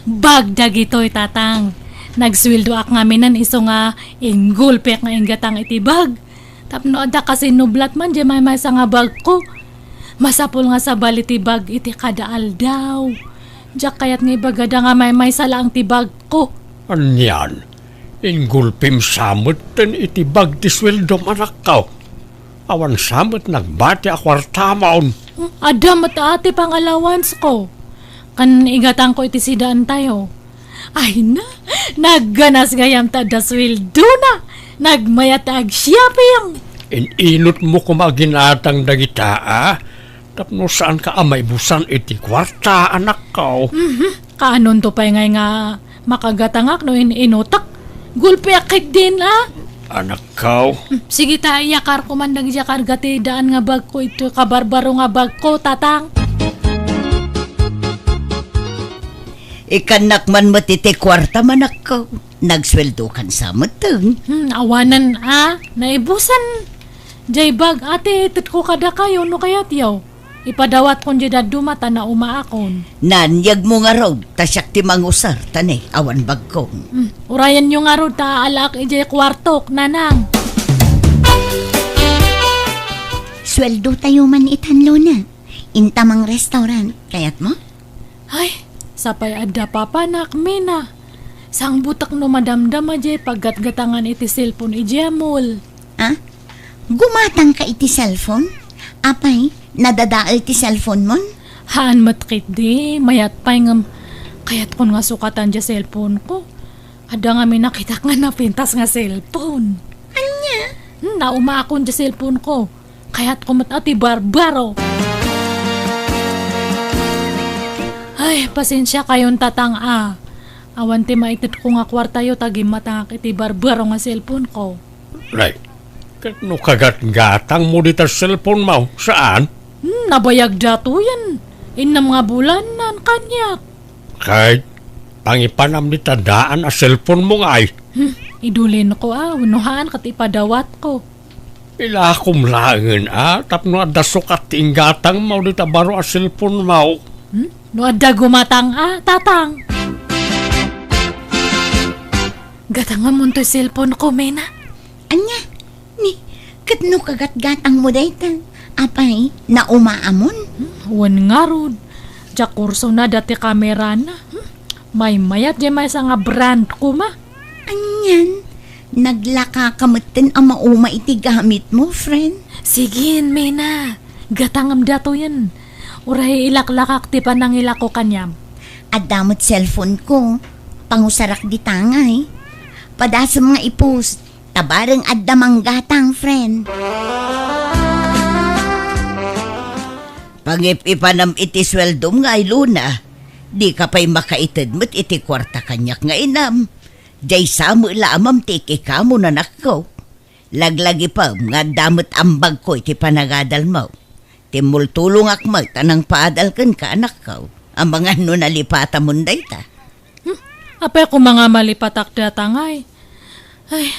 Bag dagitoy, tatang. Nagsueldoak ngaminen isu nga inggulpiak nga inggatang iti bag. Tapno adda kasinublat man diay maymaysa nga bagko. Masapul nga sabali ti bag iti kada aldaw. Diak kayat nga ibagada nga maymaysa laeng ti bagko. Anian? Inggulpim sa metten iti bag ti sueldom, anakko. Awan sa met nagbati a kuartamon. Adda met a ti pangalawansko. Ken igatangko iti sidaentayo. Ay na, nagganas gayam ta adda sueldona. Nagmayat ta ag-shopping. In-inutmo koma ginatang dagita a, tapno saanka a maibusan iti kuarta, anakko. Mhm. Kaanonto pay ngay nga makagatangak no in-inutak? Gulpiak ketdin a. Anakko. Hmm, sige ta, iyakarko man dagiti karga ti daan nga bagko, iti kabarbaro nga bagko, tatang. Ikannak man met iti kuarta, anakko. Nagsueldokan sa metten. Hmm, awanen a, naibusan. Diay bag a ti itedko kadakayo no kayatyo. Ipadawatkon diay dadduma ta naumaakon. Naan, yegmo ngarud, ta siak ti mangusar, ta ne, awan bagko. Hmm, urayenyo ngarud ta aalaak idiay kuartok, nanang. Sueldotayo man itan, Luna. Inta mang-restaurant, kayatmo? Ay, sapay adda papanak, Mina. Sangbutek no madamdama diay paggatgatangan iti cellphone idiay mall. Ah? Gumatangka iti cellphone? Apay, nadadael ti cellphone mon? Haan met ketdi, mayat pay ngem kayatkon nga sukatan diay cellphoneko. Adda ngamin nakitak nga napintas nga cellphone. Ania? Hmm, naumaakon diay cellphoneko. Kayatko met a ti barbaro. Ay, pasensiakayon, tatang a. Awan ti maitedko nga kuartayo ta gimmatangak iti barbaro nga cellphoneko. Nay, ket no kagatgatangmo dita cellphonemo, saan? Hmm, nabayag datoyen. Innem nga bulan, naan kaniak. Ket pangipanam dita daan a cellphonemo ngay. Hmm, idulinko a, wenno haan ket ipadawatko. Ilakom laengen a, tapno adda sukat ti inggatangmo dita baro a cellphonemo. Hmm? No adda gumatang a, tatang. Gatangamon toy cellphoneko, Mina. Ania? Ni, ket no kagatgatangmo dayta, apay, naumaamon? Hmm, wen ngarud. Diak kursona dati kamerana. Hmm? Maymayat diay maysa nga brand koma. Anian, naglakaka metten a mauma iti gamitmo, friend. Sige, Mina. Gatangem datoyen. Uray ilaklakak ti panangilako kaniam. Adda met cellphoneko. Pangusarak dita ngay. Padasem nga i-post. Ta bareng adda manggatang, friend. Pangip-ipanam iti sueldom ngay, Luna. Dika pay makaited met iti kuarta kaniak nga inam. Diay sa met la a mamtik ikamu, nanakko. Laglagipem nga adda met ambagko iti panagadalmo. Timmultulongak met a nangpaadal kenka, anakko. Amangan no nalipatamon dayta. Hmm, apay koma nga malipatak data ngay? Ay,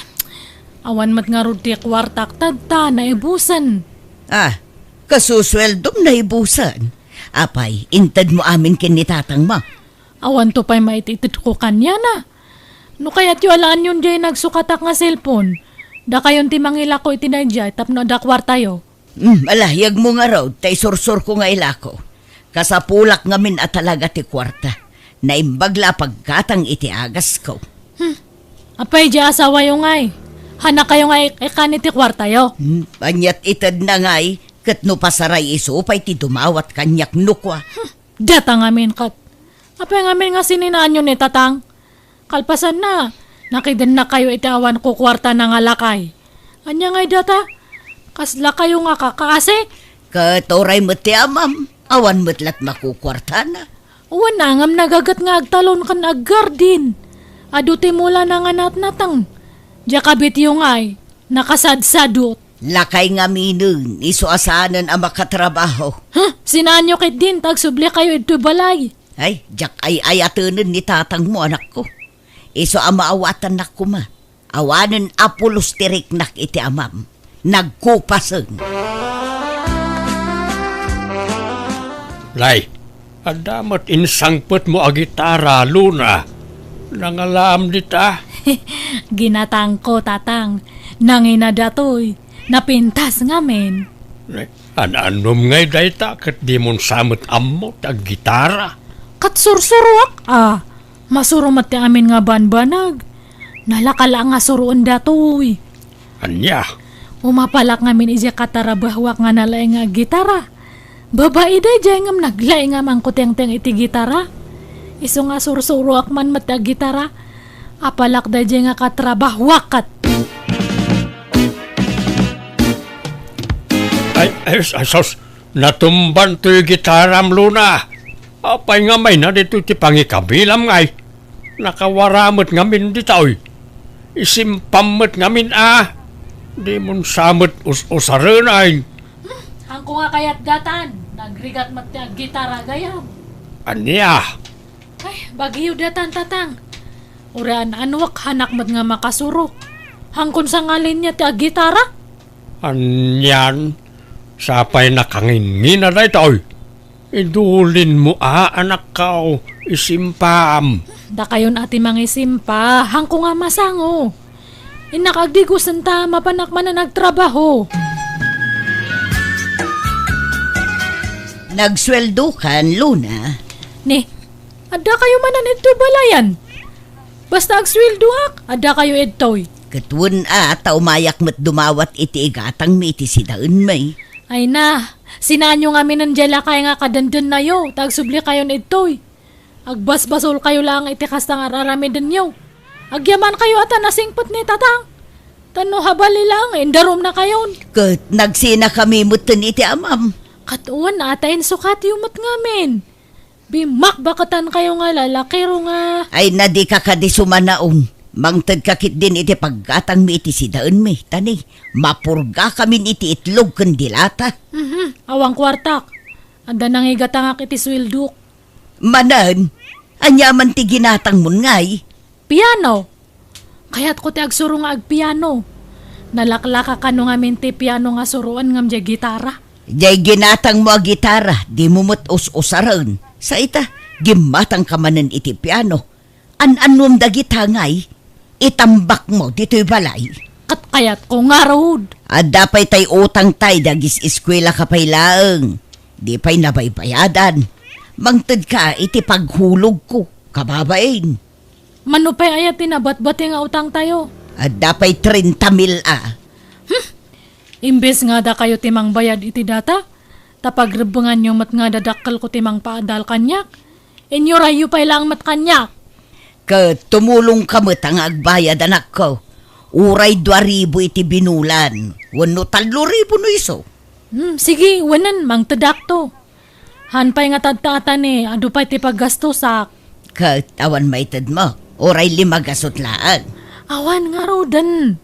awan met ngarud ti kuartak ta adda naibusen. Ah, kasusueldom naibusen. Apay, intedmo amin ken ni tatangmo? Awanto pay maititedko kaniana. No kayatyo alaanyon diay nagsukatak nga cellphone, dakayon ti mangilako iti daydiay tapno adda kuartayo. Hmm, ala, yegmo ngarud, ta isursurko nga ilako. Kasapulak ngamin a talaga ti kuarta. Naimbag la a paggatang iti agasko. Hmm. Apay diay asawayo ngay? Hanakayo nga ik-, ikan iti kuartayo? Hmm, aniat itedna ngay, ket no pasaray isu pay ti dumawat kaniak no kua. Hmm. Data ngamin ket. Apay ngamin nga sininaanyo ni tatang? Kalpasanna, nakidennakayo iti awan kukuartana nga lakay. Ania ngay data? Kaslakayo nga kakaasi? Ket uray met ti amam, awan met lat makukuartana. Wen, ngem nagaget nga agtalon ken aggardin. Adu ti mulana nga natnateng. Diay kabityo ngay, nakasadsadot. Lakay ngaminen, isu a saanen a makatrabaho. Huh? Sinaanyo ketdin, ta agsublikayo idtoy balay. Ay, diak ay-ayatenen ni tatangmo, anakko. Isu a maawatannak koma. Awanen a pulos ti riknak iti amam. Nagkupasen. Lay, adda met insangpetmo a gitara, Luna. Nangalaam dita? Ginatangko, tatang. Nangina datoy. Napintas ngamin. An-annom ngay dayta ket dimon sa met ammo ti aggitara? Ket sursuroak, a. Masuro met ti amin nga banbanag. Nalaka la nga suroen datoy. Ania? Umapalak ngamin idiay katarabahuak nga nalaing nga aggitara. Babai daydiay ngem naglaing a mangkutengteng iti gitara. Isu nga sursuroak man met ti aggitara. Apalak daydiay nga katrabahuak ket. Ay, ay, ay, sus! Natumban toy gitaram, Luna. Apay nga mayna ditoy ti pangikabilam ngay? Nakawara met ngamin ditoy. Isimpam met ngamin a. Dimon sa met us-usaren ay. Hmm, hangko nga kayat datan. Nagrigat met ti aggitara gayam. Ania? Ay, bagyo datan, tatang. Uray an-annuak, hanak met nga makasuro. Hangkon sa nga linya ti aggitara? Anian, sapay nakangingina daytoy. Idulinmo a, anakko, isimpam. Dakayon a ti mangisimpa, hangko nga masango. Innak agdigosen ta mapanak manen agtrabaho. Nagsueldokan, Luna. Ni, adda kayo manen idtoy balayan? Basta agsueldoak, adda kayo idtoy. Ket wen a, ta umayak met dumawat iti igatangmi iti sidaenmi. Ay na, sinaanyo ngaminen diay lakay nga kadendennayo, ta agsubli kayon idtoy. Agbasbasolkayo laeng iti kasta nga ar-aramidenyo. Agyamankayo a ta nasingpet ni tatang. Tano habali laeng, indarumnakayon. Ket nagsinakami metten iti amam. Ket wen a ta insukatyo met ngamin. Bimakbaketankayo nga lalakiro nga. Ay, na dika kadi sumanaong. Mangtedka ketdin iti paggatangmi iti sidaenmi. Tani, mapurgakamin iti itlog ken dilata. Mhm, awan kuartak. Adda nangigatangak iti sueldok. Manen, ania man ti ginatangmon ngay? Piano. Kayatko ti agsuro nga agpiano. Nalaklaka kano ngamin ti piano nga suroen ngem diay gitara. Diay ginatangmo a gitara, dimo met us-usaren. Sa ita, gimmatangka manen iti piano. An-annuem dagita ngay? Itambakmo ditoy balay. Ket kayatko ngarud. Adda pay tay utangtay dagis eskuelaka pay laeng. Di pay nabaybayadan. Mangtedka iti paghulogko, kababain. Mano pay aya ti nabatbati nga utangtayo? Adda pay trenta mil a. Hmm. Imbes nga dakayo ti mangbayad iti data, ta pagrebbenganyo met nga dadakkelko ti mangpaadal kaniak, inyurayyo pay laeng met kaniak. Ket tumulongka met a nga agbayad, anakko. Uray dua ribu iti binulan, wenno tallo ribu no isu. Hmm, sige, wenen, mangtedakto. Haan pay nga tatta-, atani, adu pay ti paggastosak. Ket awan maitedmo, uray lima gasut laeng. Awan ngaruden.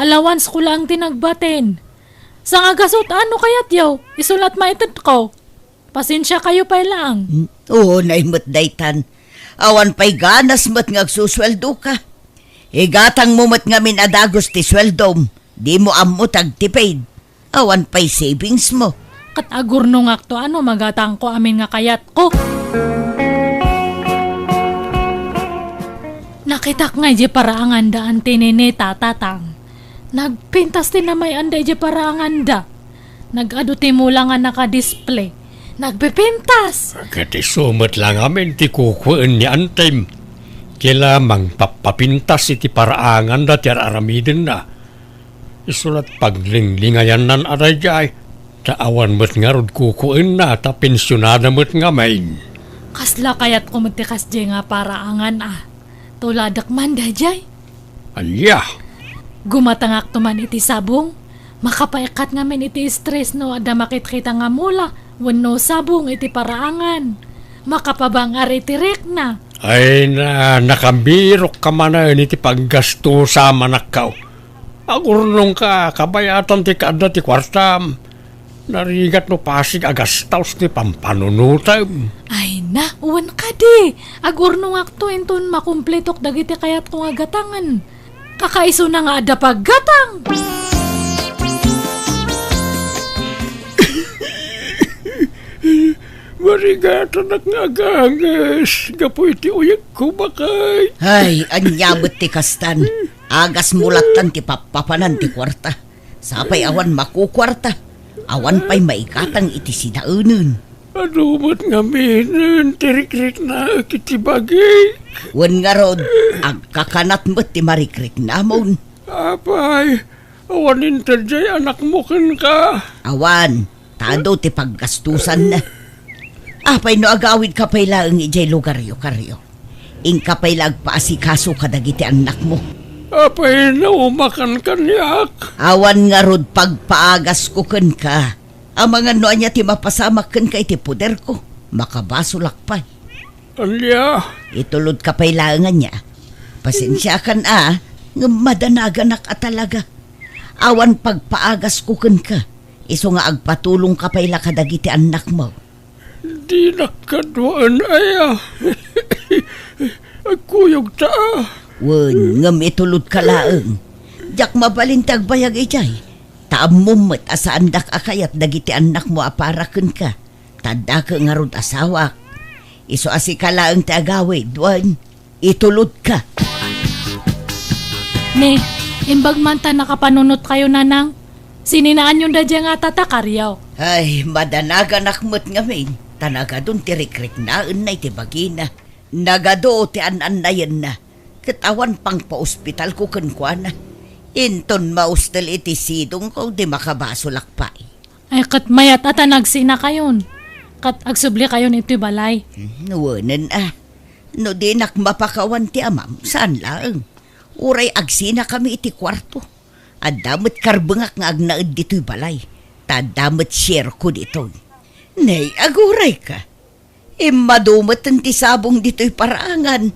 Allowance ko laeng ti nagbatin. Sangagasut, ano kayatyo? Isu la ti maitedko. Pasensiakayo pay laeng. Hmm? Unay met daytan. Awan pay ganas met nga agsusueldoka. Igatangmo met ngamin a dagus ti sueldom. Dimo ammo ti agtipid. Awan pay savingsmo. Ket agurnongakto a no magatangko amin nga kayatko. Nakitak nga idiay paraanganda Auntie Nene, Tata Tang. Nagpintas ti namay-anda idiay paraanganda. Nag-adu ti mula nga naka-display. Nagpipintas! Ket isu met la ngamin ti kukuen ni Antem. Kila mangpappapintas iti paraanganda ti ar-aramidenna. Isu la't paglinglingayannan a daydiay, ta awan met ngarud kukuenna ta pensionada met ngamin. Kasla kayatko met ti kasdiay nga paraangan a. Tuladek man daydiay. Ania? Gumatangakto man iti sabong. Makapaikkat ngamin iti stress no adda makitkita nga mula wenno sabong iti paraangan. Makapabang-ar iti rikna. Ay na, nakabirokka manen iti paggastusa, manakkaw. Agurnongka, kabayatan ti kaadda ti kuartam. Narigat no pasig a gastaos ti pampanunotem. Ay na, wen kadi. Agurnongakto inton makumpletok dagiti kayatko nga gatangen. Kakaisuna nga adda paggatang. Marigatanak nga aganges gapu iti uyegko, bakay. Ay, ania met ti kastan? Agasmo lattan ti pappapanan ti kuarta. Sapay awan makukuarta. Awan pay maigatang iti sidaenen. Adu met ngaminen ti rikriknaek iti bagik. Wen ngarud, agkakanat met ti marikriknamon. Apay, awan inted diay anakmo kenka? Awan, ta adu ti paggastusanna. Apay no agawidka pay laeng idiay lugaryo, Kario? Inka pay la agpaasikaso kadagiti annakmo. Apay, naumakan kaniak? Awan ngarud pagpaagasko kenka. Amangan no ania ti mapasamak kenka iti poderko, makabasolak pay. Ania? Itulodka pay laeng ania. Pasensiakan a, ngem madanaganak a talaga. Awan pagpaagasko kenka, isu nga agpatulongka pay la kadagiti annakmo. Dinak kaduaen aya. Agkuyogta a. Wen, ngem itulodka laeng. Diak mabalin ti agbayag idiay. Ta ammom met a saandak a kayat dagiti annakmo a para kenka. Ta addaka ngarud asawak. Isu a sika laeng ti agawid, wen, itulodka. Ne, imbag man ta nakapanunotkayo, Nanang. Sininaanyon daydiay nga tata, Kario. Ay, madanaganak met ngamin, ta nagadun ti rikriknaenna iti bagina. Nagadu ti an-annayenna, ket awan pangpaospitalko kenkuana. Inton maustel iti sidongko, di makabasolak pay. Ay, ket mayat a ta nagsinakayon, ket agsublikayon iti balay. Hmm, wenen a. No dinak mapakawan ti amam, saan laeng. Uray agsinakami iti kuarto. Adda met karbengak nga agnaed ditoy balay. Ta adda met shareko ditoy. Nay, agurayka. Immadu met ti sabong ditoy paraangan.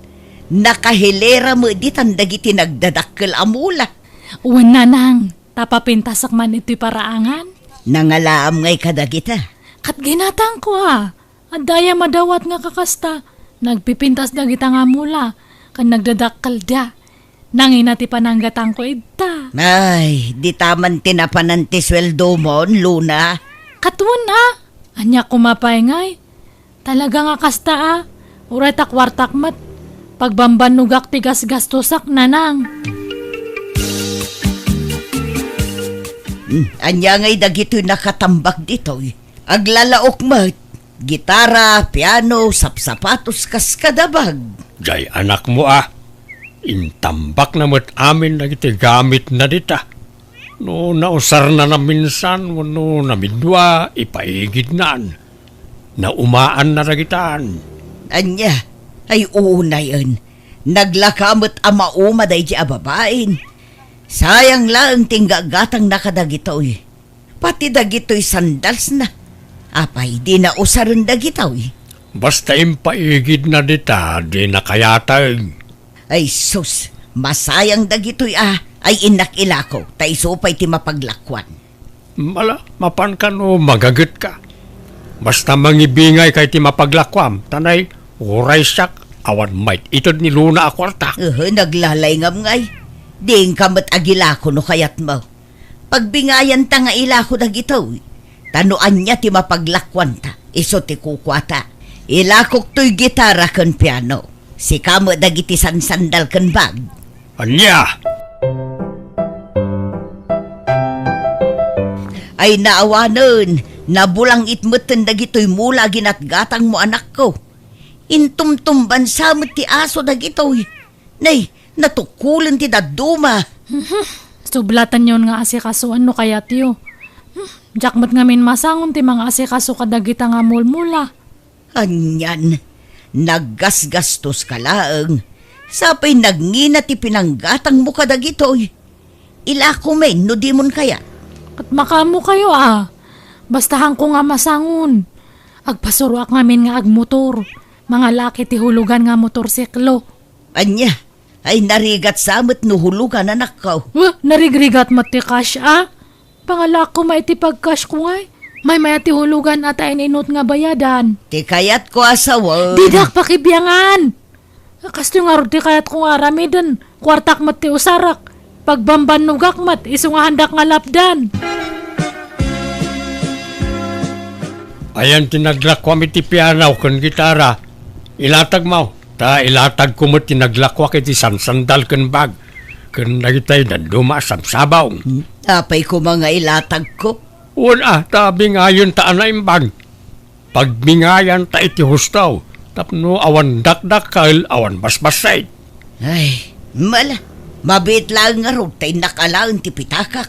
Nakahilera met ditan dagiti nagdadakkel a mula. Wen, Nanang, ta papintasak man itoy paraangan. Nangalaam ngay kadagita? Ket ginatangko a. Adda aya madawat nga kakasta. Nagpipintas dagita nga mula, ken nagdadakkelda. Nangina ti pananggatangko ita. Ay, dita man ti napanan ti sueldomon, Luna. Ket wen a, ania koma pay ngay? Talaga nga kasta a, uray ta kuartak met, pagbambannogak ti gasgastosak, Nanang. Hmm, ania ngay dagitoy nakatambak ditoy? Aglalaok met. Gitara, piano, sapsapatos, kas kadabag. Jay anakmo a, intambakna met amin dagiti gamitna dita. No nausarna naminsan wenno namidua, ipaigidnan. Naumaanna dagitan. Ania? Ay, unayen. Naglaka met a mauma daydi a babain. Sayang laeng ti inggagatangna kadagitoy. Pati dagitoy sandalsna. Apay, dina usaren dagitoy? Basta impaigidna dita, dina kayateg. Ay sus, masayang dagitoy a, ay innak ilako, ta isu pay ti mapaglakuan. Mala, mapanka no magagetka. Basta mangibingayka iti mapaglakuam, ta nay, uray siak, awan mayt-ited ni Luna a kuartak. Uhu, naglalayngam ngay. Diinka met agilako no kayatmo. Pagbingayanta nga ilako dagitoy. Ta no ania ti mapaglakuanta, isu ti kukuata. Ilakok toy gitara ken piano. Sika met dagiti sansandal ken bag. Ania? Ay naawanen, nabulangit metten dagitoy mula a ginatgatangmo, anakko. Intumtumbansa met ti aso dagitoy. Nay, natukkolen ti dadduma. Mhm. Sublatanyon nga asikasoan no kayatyo. Hmm, diak met ngamin masangon ti mangaasikaso kadagita nga mulmula. Anian, naggasgastoska laeng. Sapay nagngina ti pinanggatangmo kadagitoy. Ilako men no dimon kayat. Ket makaammokayo a. Basta haanko nga masangon. Agpasuroak ngamin nga agmotor. Mangalaak iti hulugan nga motorsiklo. Ania? Ay, narigat sa met no hulugan, anakko. Weh, narigrigat met ti cash, a? Pangalaak koma iti pag-cash ko ngay. Maymayat ti hulugan a ta in-inut nga bayadan. Ti kayatko a sawen. Didak pakibiangan! Kastoy ngarud ti kayatko nga aramiden. Kuartak met ti usarak. Pagbambannogak met, isu nga haandak nga lapdan. Ayan ti naglakuam iti piano ken gitara. Ilatagmo. Ta ilatagko met ti naglakuak iti sansandal ken bag, ken dagitay dadduma a sabsabong. Hmm? Apay koma nga ilatagko? Wen a, ta bingayenta a naimbag. Pagbingayanta iti husto, tapno awan dakdakkel, awan basbassit. Ay, mala, mabiit laeng ngarud ta innak alaen ti pitakak.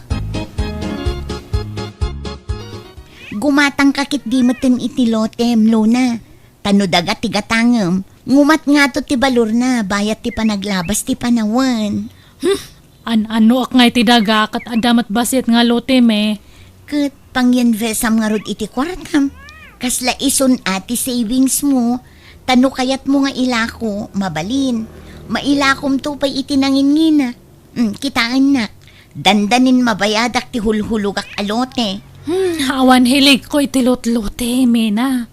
Gumatangka ketdi metten iti lotem, Luna. Ta no daga ti gatangem, ngumat ngato ti balorna bayat ti panaglabas ti panawen. Hmm, an-anoak ngay ti daga ket adda met bassit nga lotem e. Ket pangyinvestam ngarud iti kuartam. Kasla isun a ti savings mo, ta no kayatmo nga ilako, mabalin. Mailakomto pay iti nanginngina. Hmm, kitaennak. Dandanin mabayadak ti hulhulogak a lote. Hmm, awan hiligko iti lotlote, Mena.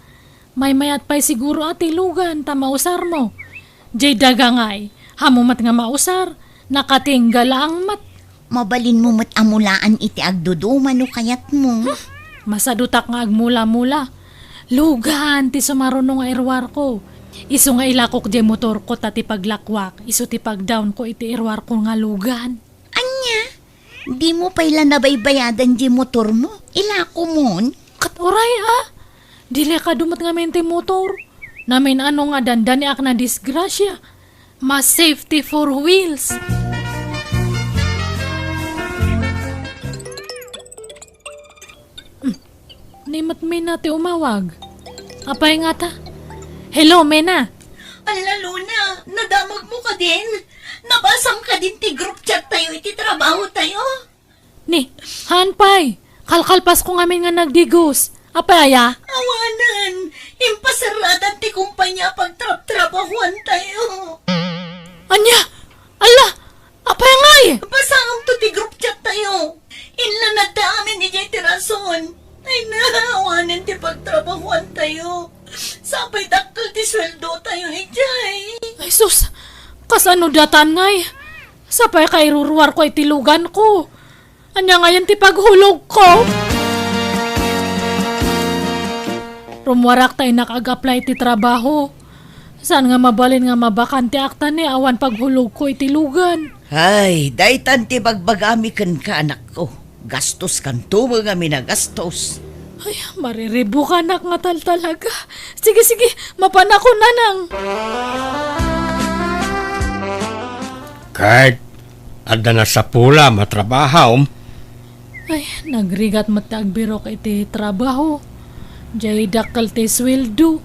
Maymayat pay siguro a ti lugan ta mausarmo. Jay daga ngay, haanmo met nga mausar, nakatingga laeng met. Mabalinmo met a mulaan iti agduduma no kayatmo. Hmm, masadutak nga agmula-mula. Lugan ti sumaruno nga iruarko. Isu nga ilakok jay motorko ta ti paglakuak, isu ti pagdawnko iti iruarko nga lugan. Ania? Dimo pay la nabaybayadan jay motormo? Ilakomon? Ket uray a. Delikado met ngamin ti motor. Namin-ano nga dandaniak nadisgrasia. Mas safety four wheels. Hmm. Ni met Mena ti umawag. Apay ngata? Hello, Mena. Ala, Luna, nadamagmo kadin? Nabasam kadin ti group chat tayo iti trabaho tayo? Ni, haan pay. Kalkalpasko ngamin nga nagdigos. Apay aya? Awanen, impasaradan ti kumpanya a pagtrabtrabahuan tayo. Ania? Ala, apay ngay? Basaem to ti group chat tayo. Inlanadta amin idiay ti rason. Ay na, awanen ti pagtrabahuan tayo. Sapay dakkel ti sueldo tayo idiay. Ay sus, kasano datan ngay? Sapay kairuruarko iti luganko. Ania ngayen ti paghulogko? Rummuarak ta innak ag-apply iti trabaho. Saan nga mabalin nga mabakanteak ta ni awan paghulogko iti lugan? Ay, daytan ti bagbagami kenka, anakko. Gastos kanto nga minagastos. Ay, mariribukanak nga taltalaga. Sige, sige, mapanakon, nanang. Ket adda nasapulam a trabahom? Ay, nagrigat met ti agbirok iti trabaho. Jay dakkel ti sueldo.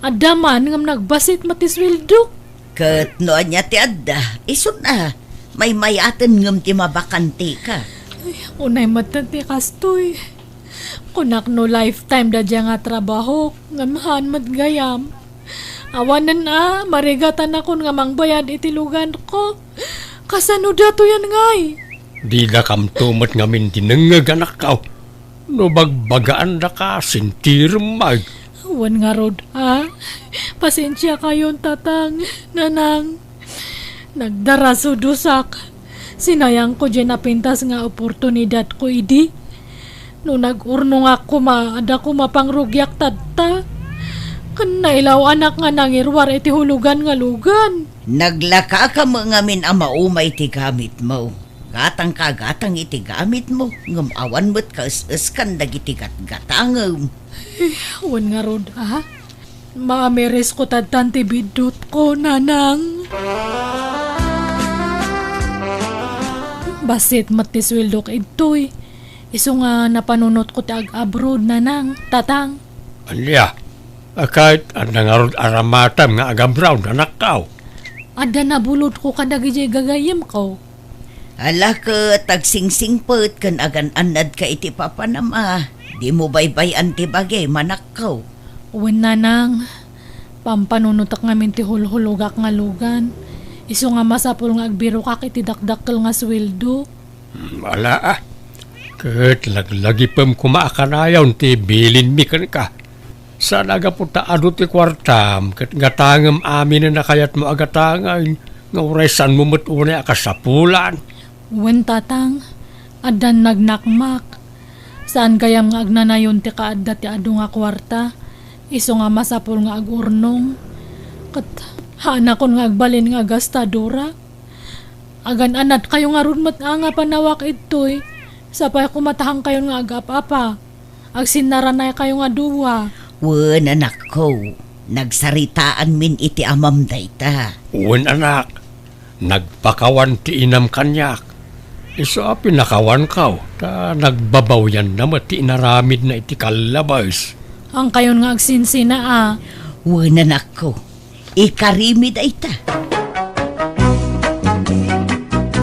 Adda man ngem nagbasit met ti sueldo. Ket no ania ti adda, isun a, maymayaten ngem ti mabakantika. Ay, unay met ti kastoy. Kunak no lifetime da dia nga trabaho, ngem haan met gayam. Awanen a, marigatanakon nga mangbayad iti luganko. Kasano datoyen ngay? Didakamto met ngamin dinengngeg, anakko. No bagbagaandaka, sintirem, Mike. Wen ngarud, a? Pasensiakayon, Tatang, Nanang. Nagdarasudosak. Sinayangko diay napintas nga oportunidadko idi. No nag-urnongak koma, adda koma pangrugiak tatta. Ken nailaw-anak nga nangiruar iti hulogan nga lugan. Naglakaka met ngamin a maumay ti gamitmo. Gatangka gatang iti gamitmo, ngem awan met kaes-eskan dagiti gatgatangem. Wen ngarud, a? Maamirisko tattan ti biddutko, Nanang. Bassit met ti sueldok idtoy. Isu nga napanunotko ti ag-abroad, Nanang, Tatang. Ania? A, ket adda ngarud aramatem nga ag-abroad, anakko? Adda nabulodko kadagiti gagayyemko. Ala ket agsingsingpet ken agan-annadka iti papanam a. Dimo baybay-an ti bagim, anakko. Wen, Nanang, pampanunotek ngamin ti hulhulogak nga lugan. Isu nga masapul nga agbirokak iti dakdakkel nga sueldo. Hmm, ala, a. Ket laglagipem koma a kanayon ti bilinmi kenka. Saan a gapu ta adu ti kuartam ket gatangem aminen a kayatmo a gatangen, nga uray saanmo met unay a kasapulan. Wen, Tatang, addan nagnakmak. Saan gayam nga agnanayon ti kaadda ti adu nga kuarta, isu nga masapul nga agurnong. Ket haanakon nga agbalin nga gastadora. Agan-anadkayo ngarud met a nga panawak idtoy, sapay koma ta haankayon nga agap-apa. Agsinnaranaykayo nga dua. Wen, anakko, nagsaritaanmin iti amam dayta. Wen, anak, nagpakawan ti inam kaniak. Isu a pinakawanko, ta nagbabawianna met ti inaramidna iti kallabes. Haankayon nga agsinsina a. Wen, anakko, ikarimi dayta.